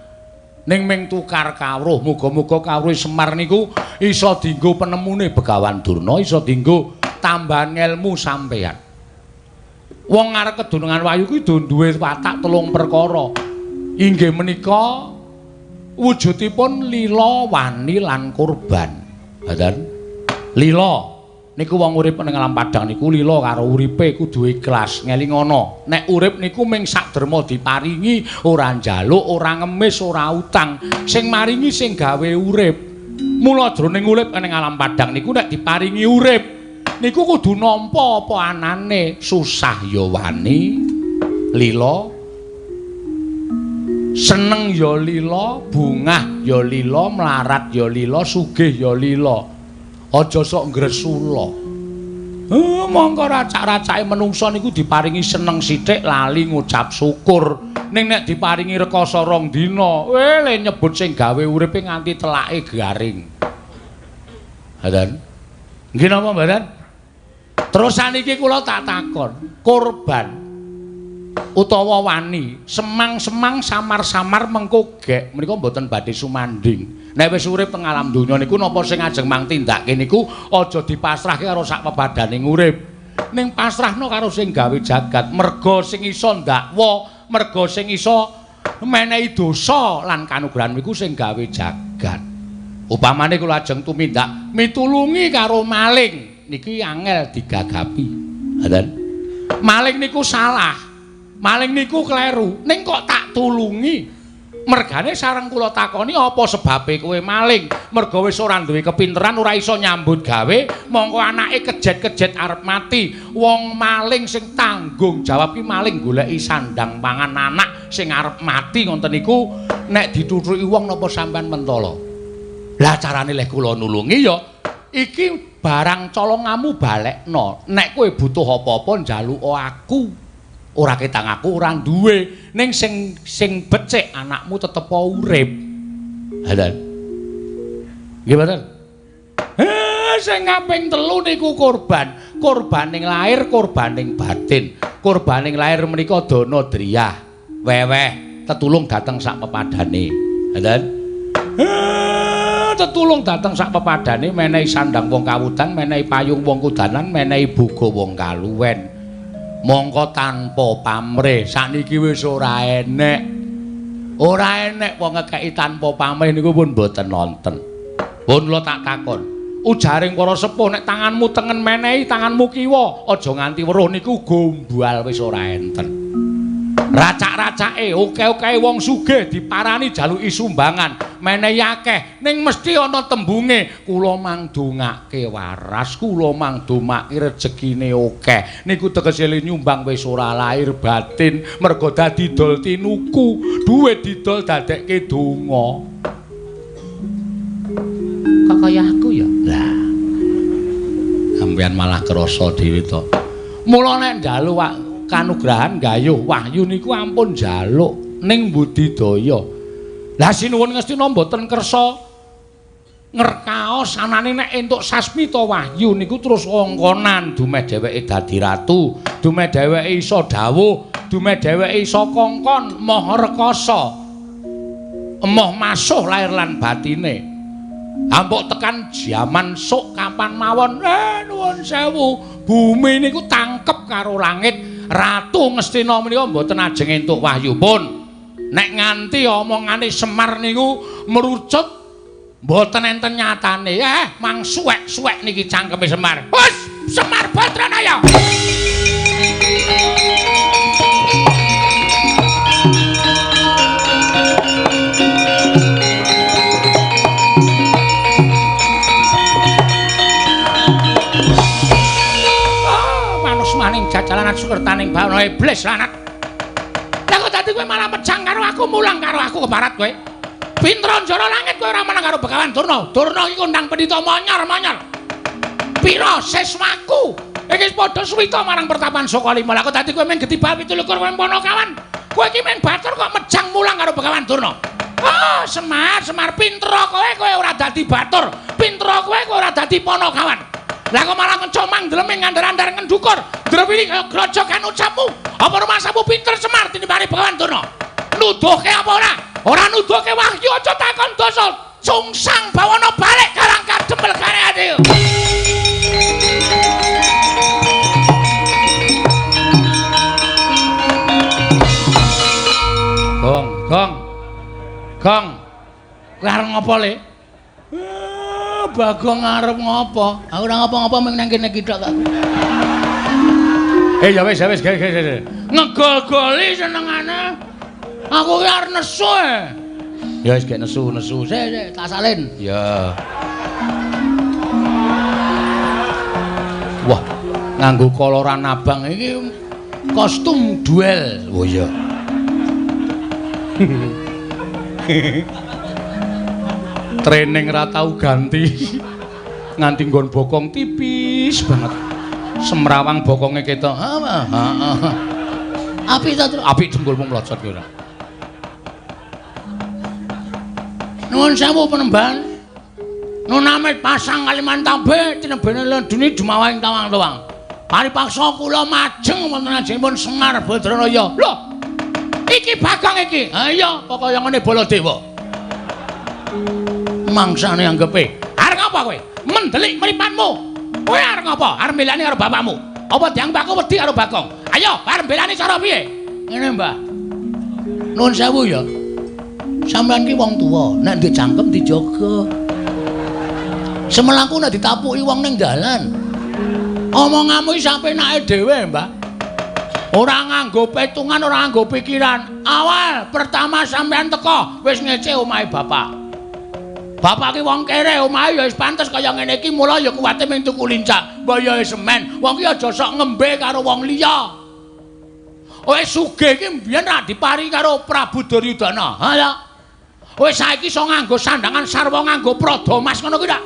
Ning ming tukar kawruh, muga-muga kawruh Semar niku iso dienggo penemune Begawan Durna, iso dienggo tambahan ngelmu sampeyan. Wong arep kedunungan wahyu kuwi duwe watak telung perkara. Inggih menika wujudipun lila, wani lan kurban. Ngoten. Lila niku wong urip ning alam padang niku lila karo uripe kudu ikhlas, ngelingono. Nek urip niku ming sak derma diparingi, ora njaluk, ora ngemis, ora utang. Sing maringi sing gawe urip. Mula jroning urip ning alam padang niku nek diparingi urip niku kudu nampa apa anane, susah ya wani, lila, seneng ya lila, bungah ya lila, mlarat ya lila, sugih ya lila. Aja sok ngresula. Mongko racak-racake menungsa niku diparingi seneng sithik lali ngucap syukur. Ning nek diparingi rekoso rong dina, le nyebut sing gawe uripe nganti telake garing. Ngoten. Nggih napa mboten? Terus saniki kula tak takon, korban utawa wani, semang-semang samar-samar mengko gek menika mboten badhe sumanding. Nek wis urip teng alam donya niku napa sing ajeng mang tindake niku aja dipasrahke karo sak pepadaning urip. Ning pasrahno karo sing gawe jagat, merga sing iso ndakwa, merga sing iso menehi dosa lan kanugrahan niku sing gawe jagat. Upamane kula ajeng tumindak mitulungi karo maling niki angel digagapi. Ngoten. Maling niku salah. Maling niku kleru. Ning kok tak tulungi? Mergane sareng kula takoni apa sebabe kowe maling? Merga wis ora duwe kepinteran, ora iso nyambut gawe, mongko anake kejet-kejet arep mati. Wong maling sing tanggung jawab ki maling goleki sandang pangan anak sing arep mati ngoten niku nek dituthuki wong napa sampean mentala? Lah carane leh kula nulungi ya iki barang colongamu balekno. Nek kowe butuh apa-apa njaluka aku. Ora ketang aku ora duwe, ning sing becik anakmu tetep urip. Ha lha. Nggih mboten? Sing kaping 3 niku korban. Korbaning lahir, korbaning batin. Korbaning lahir menika dana driyah, weweh, tetulung dateng sak pepadane. Ha lha. Tetulung dateng sak pepadane, menehi sandang wong kawudan, menehi payung wong kudanan, menehi boga wong kaluwen. Mongko tanpa pamrih sakniki wis ora enek. Ora enek wong ngekeki tanpa pamrih niku pun mboten nonten. Pun kula tak takon. Ujaring para sepuh nek tanganmu tengen menehi tanganmu kiwa, aja nganti weruh niku gombal wis ora enten. Racak-racake oke-oke wong sugih diparani jaluki sumbangan, menehi akeh ning mesti ana tembunge kula mangdongake waras, kula mangdomake rejekine akeh. Niku tegese nyumbang wis ora lahir batin, merga dadi dol tinuku, duwe didol dadekke donga. Kok kaya aku ya? Lah. Sampeyan malah krasa dhewe to. Mula nek njaluk kanugrahan gayuh wahyu niku ampun njaluk ning budidaya. Lah sinuwun Ngastina mboten kersa ngerkaos anane nek entuk sasmita wahyu niku terus wongkonan dumeh dheweke dadi ratu, dumeh dheweke iso dawuh, dumeh dheweke iso kongkon maha rekasa. Emoh masuh lahir lan batine. Ampuk tekan jaman sok kapan mawon, nuwun sewu, bumi niku tangkep karo langit. Ratu Ngastina menika mboten ajeng entuk wahyu pun. Nek nganti omongane Semar niku merucut mboten enten nyatane. Mang suwek-suwek niki cangkeme Semar. Wes, Semar Badranaya. Maning jajalanan sukertaning bawana iblis lanat. Lah kok dadi kowe malah mejang karo aku, mulang karo aku kebarat kowe. Pinter njara langit kowe ora menang karo Begawan Durna. Durna iki kondang pendhita monyor-monyor. Pira siswaku? Iki padha suwita marang pertapan Sukalima. Lah kok dadi kowe mung getibal 27 kowe Panakawan. Kowe iki mung batur kok mejang mulang karo Begawan Durna. Oh, Semar, Semar pinter kowe, kowe ora dadi batur. Pinter kowe, kowe ora dadi Panakawan. Lah kok malah ngecomang ndleming ngandar-andar ngendukur. Ndrewili kaya grojogan ucapmu. Apa rumasamu pinter Semar tinimbane Begawan Durna? Nuduhke apa ora? Ora nuduhke wahyu aja takon dosa. Sungsang bawana balik karang kadempel kare ati. Gong, gong. Gong. Kowe arep ngopo le? Bagong arep ngopo? Aku ora ngopo-ngopo mung nang kene iki tok aku. Ya wis, ya wis, ge. Ngegol-goli senengane. Aku ki arep nesu. Ya wis gek nesu-nesu. Sik, sik, tak salin. Ya. Wah, nganggo koloran abang iki kostum duel. Oh iya. Training ra tau ganti. Nganti nggon bokong tipis banget. Semrawang bokonge ketok. Heeh. Apik ta, Tru? Apik dengkulmu mlocot ki ora. Nuwun sewu penemban. Nunamit pasang Kalimantabe tinebene ledune jumawahing tawang-tawang. Paripaksa kula majeng wonten ajengipun Semar Badranaya. Lho. Iki Bagong iki. Ha iya, pokoke ngene Baladewa. Mangsane anggepe. Arep ngapa kowe? Mendelik mripatmu. Kowe arep ngapa? Arep mbelani karo bapakmu. Apa dianggep aku wedi karo Bagong? Ayo, arep mbelani cara piye? Ngene, Mbah. Nuwun sewu ya. Sampeyan ki wong tuwa, nek ndek cangkem dijaga. Semelaku nek ditapuki wong ning dalan. Omonganmu iki sapenake dhewe, Mbah. Ora nganggo petungan, ora nganggo pikiran. Awal pertama sampean teko wis ngece omahe bapak. Bapak ki wong kere, omahe ya wis pantes kaya ngene iki, mula ya kuwate mung tuku lincak. Mbok ya semen, wong ki aja sok ngembe karo wong liya. Wis sugih iki mbiyen ra dipari karo Prabu Duryudana. Ha ya. Wis saiki iso nganggo sandangan sarwa nganggo prada mas ngono kuwi ta.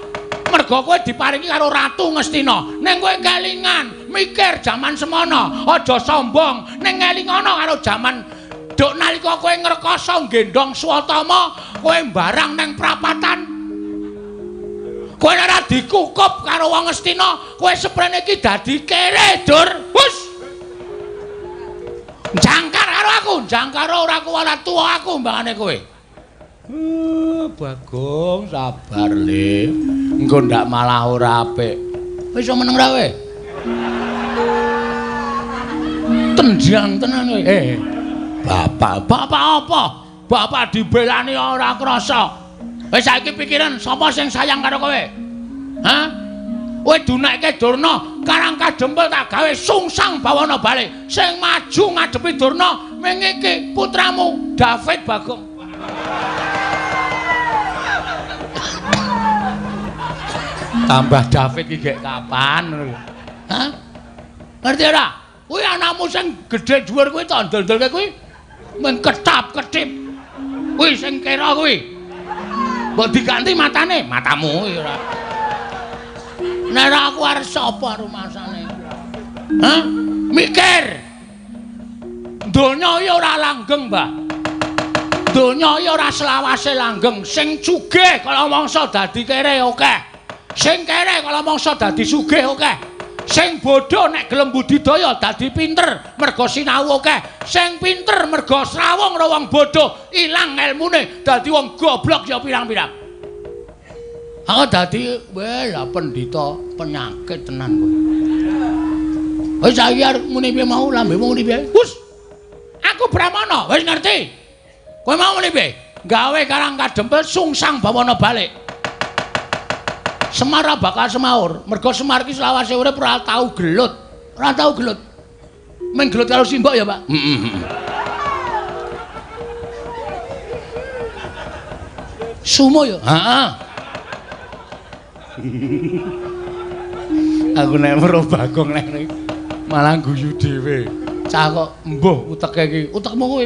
Mergo kowe diparingi karo Ratu Ngastina. Ning kowe kelingan, mikir jaman semono, aja sombong. Ning ngelingono karo jaman duk nalika kowe ngrekasa nggendhong Swatama, kowe mbarang ning prapatan. Kowe ora dikukup karo wong Ngastina, kowe seprene iki dadi kere, Dur. Hus. Jangkar karo aku, jangkar ora kuwala tuwa aku mbangane kowe. Bagong sabar le. Engko ndak malah ora apik. Wis iso meneng ra kowe? Tenjang tenan kowe. Bapak, bapak apa? Bapak dibelani ora krasa. Wis saiki pikiran sapa sing sayang karo kowe? Hah? Kowe dunekke Durna, Karang Kadempel tak gawe sungsang bawana bali. Sing maju ngadepi Durna ming iki putramu David Bagong. Tambah David iki gek kapan ngono lho. Hah? Ngerti ora? Kuwi anakmu sing gedhe dhuwur kuwi tak ndol-ndolke kuwi mung ketap-ketip. Kuwi sing kira kuwi. Mbok diganti matane, matamu kuwi ora. Nek ora aku arep sapa rumasane? Hah? Mikir. Donya iki ora langgeng, Mbah. Donya iki ora selawase langgeng. Sing sugih kala mangsa dadi kere akeh. Sing kere kala mangsa dadi sugih akeh. Sing bodho nek gelem budidaya dadi pinter mergo sinau akeh. Sing pinter mergo srawung karo wong bodho ilang elmune dadi wong goblok ya pirang-pirang. Aku dadi weh lah pendhita penyakit tenan kowe. Wis saiki arep muni piye mau lambemu muni piye? Hus. Aku Brahmana, wis ngerti. Kowe mau muni piye? Gawe Karang Kadempel sungsang bawana balik. Semar bakal semaur, mergo Semar iki selawase urip ora tau gelut. Ora tau gelut. Mung gelut karo simbok ya, Pak. Heeh. Sumo ya? Heeh. Aku nek weruh Bagong nek malah guyu dhewe. Cah kok mbuh uteke iki. Utekmu kowe.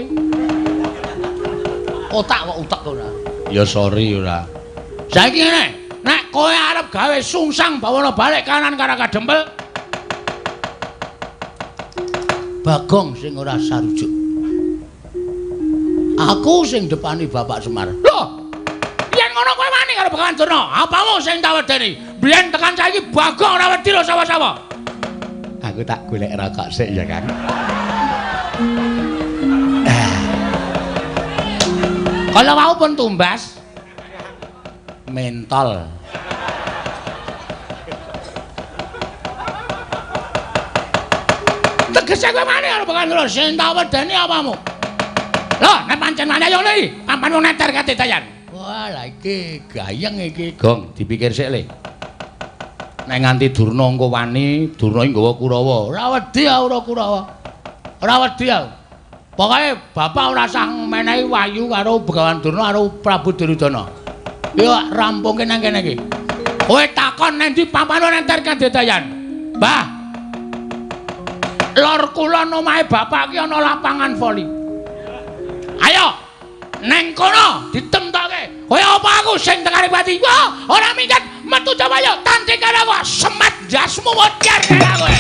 Otak kok utek ora. Ya sorry ora. Saiki ngene. Nek kowe arep gawe sungsang bawana balik kanan Karang Kadempel, Bagong sing ora sarujuk. Aku sing depani Bapak Semar. Lho, yen ngono kowe wani karo Begawan Durna, apamu sing tak wedeni? Biyen tekan saiki Bagong ora wedi lho sawah-sawah. Aku tak golek rokok sik ya, Kang. Kalau mau pun tumbas mentol. Tegese kowe wani karo Begawan Durna, sing tak wedeni apamu? Lho, nek pancen wani ayo le, pampan wong neter kate dayan. Wah, lha iki gayeng iki, Gong, dipikir sik le. Nek nganti Durna engko wani, Durna iki nggawa Kurawa. Ora wedi aku ora Kurawa. Ora wedi aku. Pokoke bapak ora sah menehi wahyu karo Begawan Durna karo Prabu Duryudana. Yo rampungke nang kene iki. Kowe takon nang ndi papan neter kate dayan. Mbah. Lor kulon omahe bapak ki ana lapangan voli. Ayo neng kono ditemtoke. Kowe apa aku sing tekane pati? Wah, ora minggat metu coba yo tanding karo aku. Semet jasmu modar karo kowe.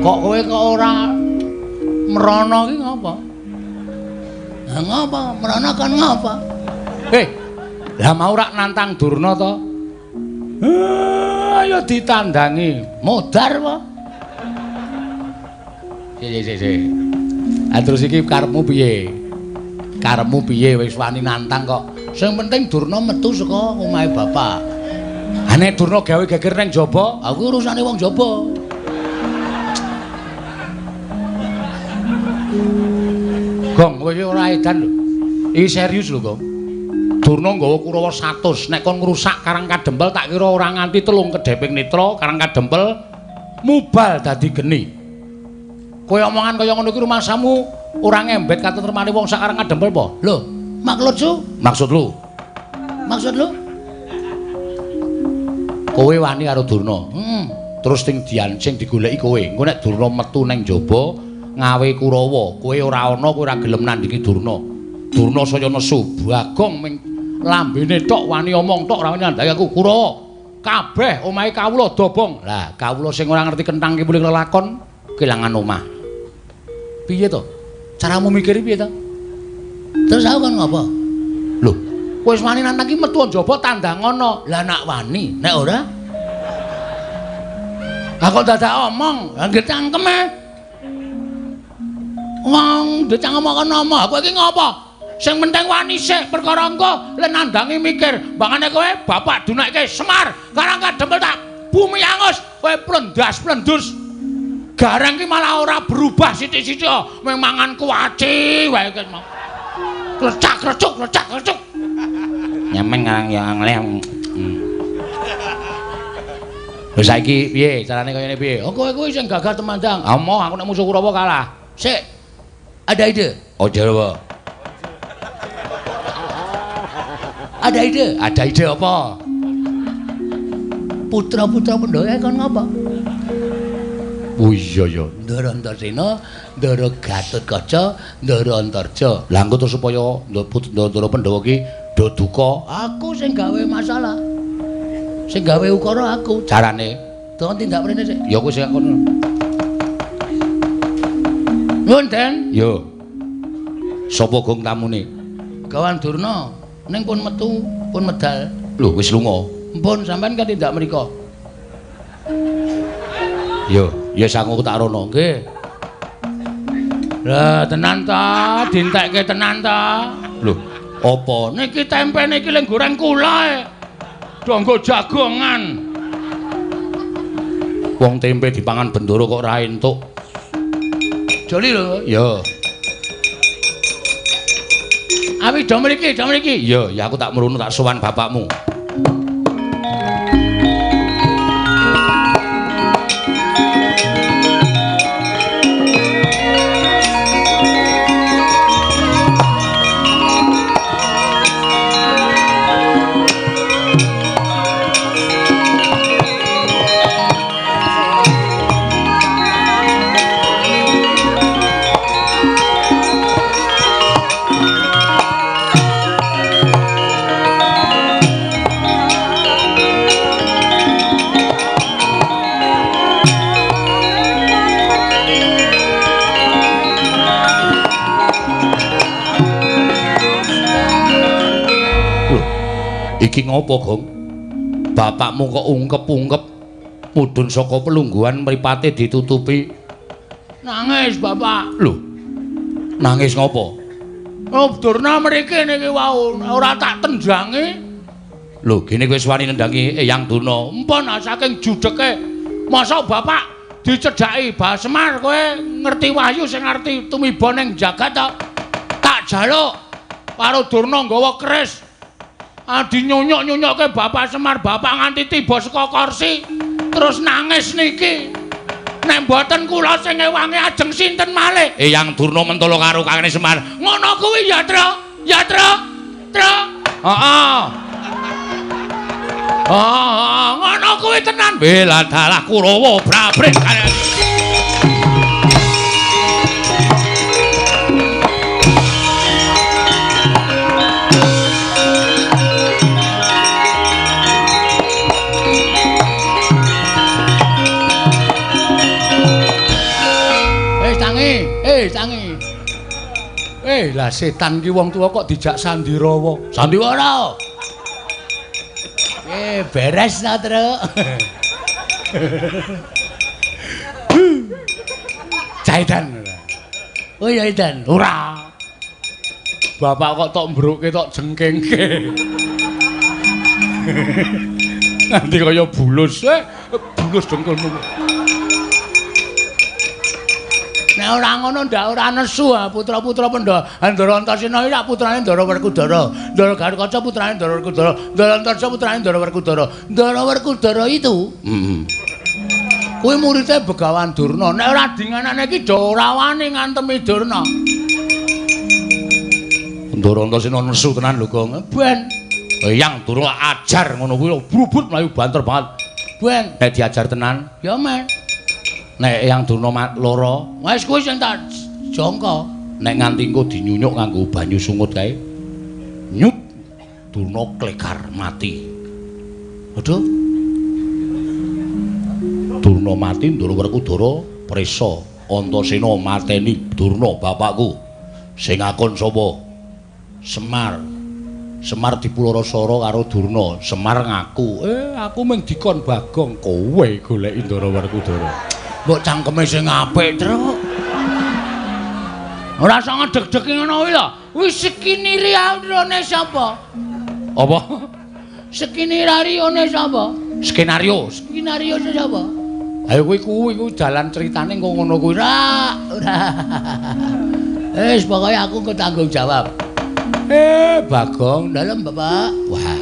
Kok kowe kok ora mrono ki ngapa? Lah ngapa? Mrono kon ngapa? Lah mau rak nantang Durna to? Ayo ditandangi. Modar apa? Sik. Ah terus iki karepmu piye? Karepmu piye wis wani nantang kok Sing penting Durna metu saka omahe bapak. Ha nek Durna gawe geger nang jaba, aku urusane wong jaba. Gong, kowe iki ora edan lho. Iki serius lho, Gong. Durna nggawa Kurawa 100, nek kon ngrusak Karang Kadempel tak kira ora nganti 3 kedheping netra Karang Kadempel mubal dadi geni. Kowe omongan kaya ngono iki rumangsamu ora ngembet katentremane wong sak Karang Kadempel apa? Lho, maksud lu? Maksud lu? Maksud lu? Kowe wani karo Durna. Heeh. Terus sing diancing digoleki kowe. Engko nek Durna metu nang jaba ngawe Kurawa, kowe ora ana, kowe ora gelem nandhingi Durna. Durna saya nesu, Bagong ming lambene tok wani omong tok ora wani nandhangi aku Kurawa. Kabeh omahe kawula dobong. Lah, kawula sing ora ngerti kenthang kipuling lelakon kelangan omah. Piye to? Caramu mikir piye to? Terus aku kan ngopo? Lho, kowe wis wani nantang iki metu njaba tandang ana. Lah nak wani, nek ora? Lah kok dadak omong, lah nggih cangkeme. Wong ndecang omong kono omong, kowe iki ngopo? Sing penting wani sik perkara engko le nandangi mikir, mbangane kowe bapak dunekke Semar, Karang Kadempel tak bumi angus, kowe plendas-plendus. Gareng ki malah ora berubah sithik-sithik, mung mangan kuaci wae ki mau. Klecak-klecuk, klecak-klecuk. Nyemen ngarang ya ngleh. Lho saiki piye carane kaya ngene piye? Oh kowe kuwi sing gagah temandang. Ah moh aku nek musuh Kurawa kalah. Sik. Ada ide? Ojo apa? Ada ide? Ada ide apa? Putra-putra Pandhawa kon ngapa? Oh iya ya. Ndara Antasena, Ndara Gatotkaca, Ndara Antarja. Lah engko terus supaya Ndara Pandhawa ki do duka, aku sing gawe masalah. Sing gawe ukara aku. Carane don tindak mrene sik. Ya kowe sing kono. Nuwun, Den. Yo. Sapa gong tamune? Gawan Durna. Ning pun metu, pun medal. Lho wis lunga. Mpun sampean kan tindak mriko. Yo, ya sangu tak rono. Nggih. Lah tenan ta, dientekke tenan ta. Lho, apa? Niki tempe niki leng goreng kula e. Do nggo jagongan. Wong tempe dipangan bendoro kok ora entuk. Joli lho. Yo. Awi do mriki, do mriki. Iya, ya aku tak mrunu tak sowan bapakmu. Iki ngopo, Gong? Bapakmu kok ungkep-ungkep mudhun saka pelungguhan mripate ditutupi. Nangis, Bapak. Lho. Nangis ngopo? Oh, Durna mriki niki wau ora tak tendangi. Lho, gene kowe wis wani nendangi Eyang Durna. Empun saking judheke. Mosok Bapak dicedhaki Bah Semar kowe ngerti wahyu sing ngerti tumiba ning jagat to? Tak jaluk karo Durna nggawa keris. Adi nyunyuk-nyunyukke Bapak Semar, Bapak nganti tiba saka kursi terus nangis niki. Nek mboten kula sing ngewangi ajeng sinten malih? Eyang Durna mentolo karo kakane Semar. Ngono kuwi ya, Tru. Ya, Tru. Tru. Heeh. Heeh, ngono kuwi tenan. Bela dalah Kurawa brabret. Tangi. Lah setan ki wong tuwa kok dijak sandirawa. Sandiwara. Beres ta, Truk. Caidan. Oh ya, Idan. Ora. Bapak kok tok mbrukke tok jengkengke. Nganti kaya bulus, bulus dengkulmu. Nek ora ngono ndak ora nesu putra-putra Pandhawa. Ndara Antasena iki putrane Ndara Werkudara. Ndara Garukaca putrane Ndara Werkudara. Ndara Antarja putrane Ndara Werkudara. Ndara Werkudara itu kuwi muridé Begawan Durna. Nek ora dinganane iki do ora wani ngantemi Durna. Ndara Antasena nesu tenan lho, Gong. Ben Eyang Durna ajar ngono kuwi brubut mlayu banter banget. Ben nek diajar tenan ya men. Nek Eyang Durna lara, wis kuwi sing tak jangka. Nek nganti engko dinyunyuk nganggo banyu sungut kae. Nyut Durna klegar mati. Aduh. Durna mati, Ndara Werkudara prisa. Antasena mateni Durna bapakku. Sing ngakon sapa? Semar. Semar dipulara-sara karo Durna. Semar ngaku, aku mung dikon Bagong, kowe goleki Ndara Werkudara. Mbok cangkeme sing apik, Truk. Ora usah ngedeg-degi ngono kuwi lho. Wis skenario sapa? Apa? Skenario sapa? Skenario. Skenario sapa? Ayo kuwi kuwi dalan critane engko ngono kuwi. Ora, ora. Wis pokoke aku engko tanggung jawab. Bagong, dalem Bapak. Wah.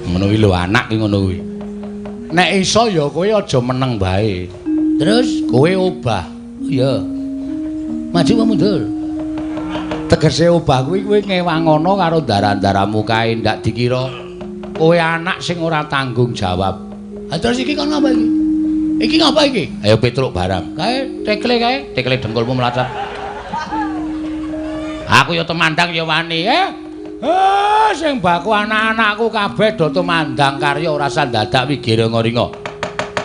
Ngono kuwi lho anak ki ngono kuwi. Nek iso ya kowe aja meneng bae. Terus kowe obah. Iya. Maju apa mundur? Tegese obah kuwi kowe ngewangono karo ndara-ndaramu kae ndak dikira kowe anak sing ora tanggung jawab. Ha terus iki kon ngapa iki? Iki ngapa iki? Ayo Petruk barang. Kae tekle kae, tekle dengkulmu mlacat. Aku ya temandang ya wani, sing baku anak-anakku kabeh do tumandang karya ora sandadak wigiringa-ringa.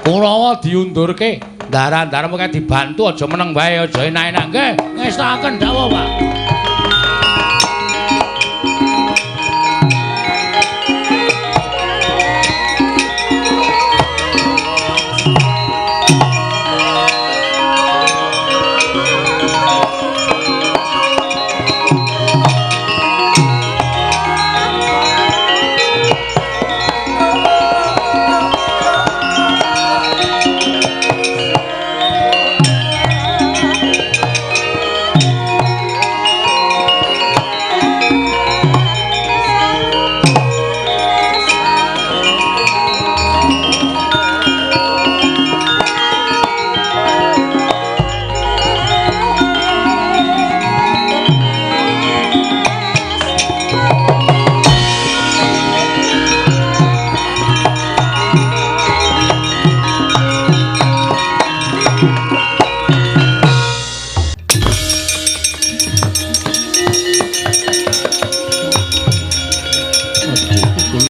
Kurawa diundurke, ndara-ndaramu kae dibantu aja meneng wae, aja enak-enak nggih. Ngestakaken dawuh, Pak.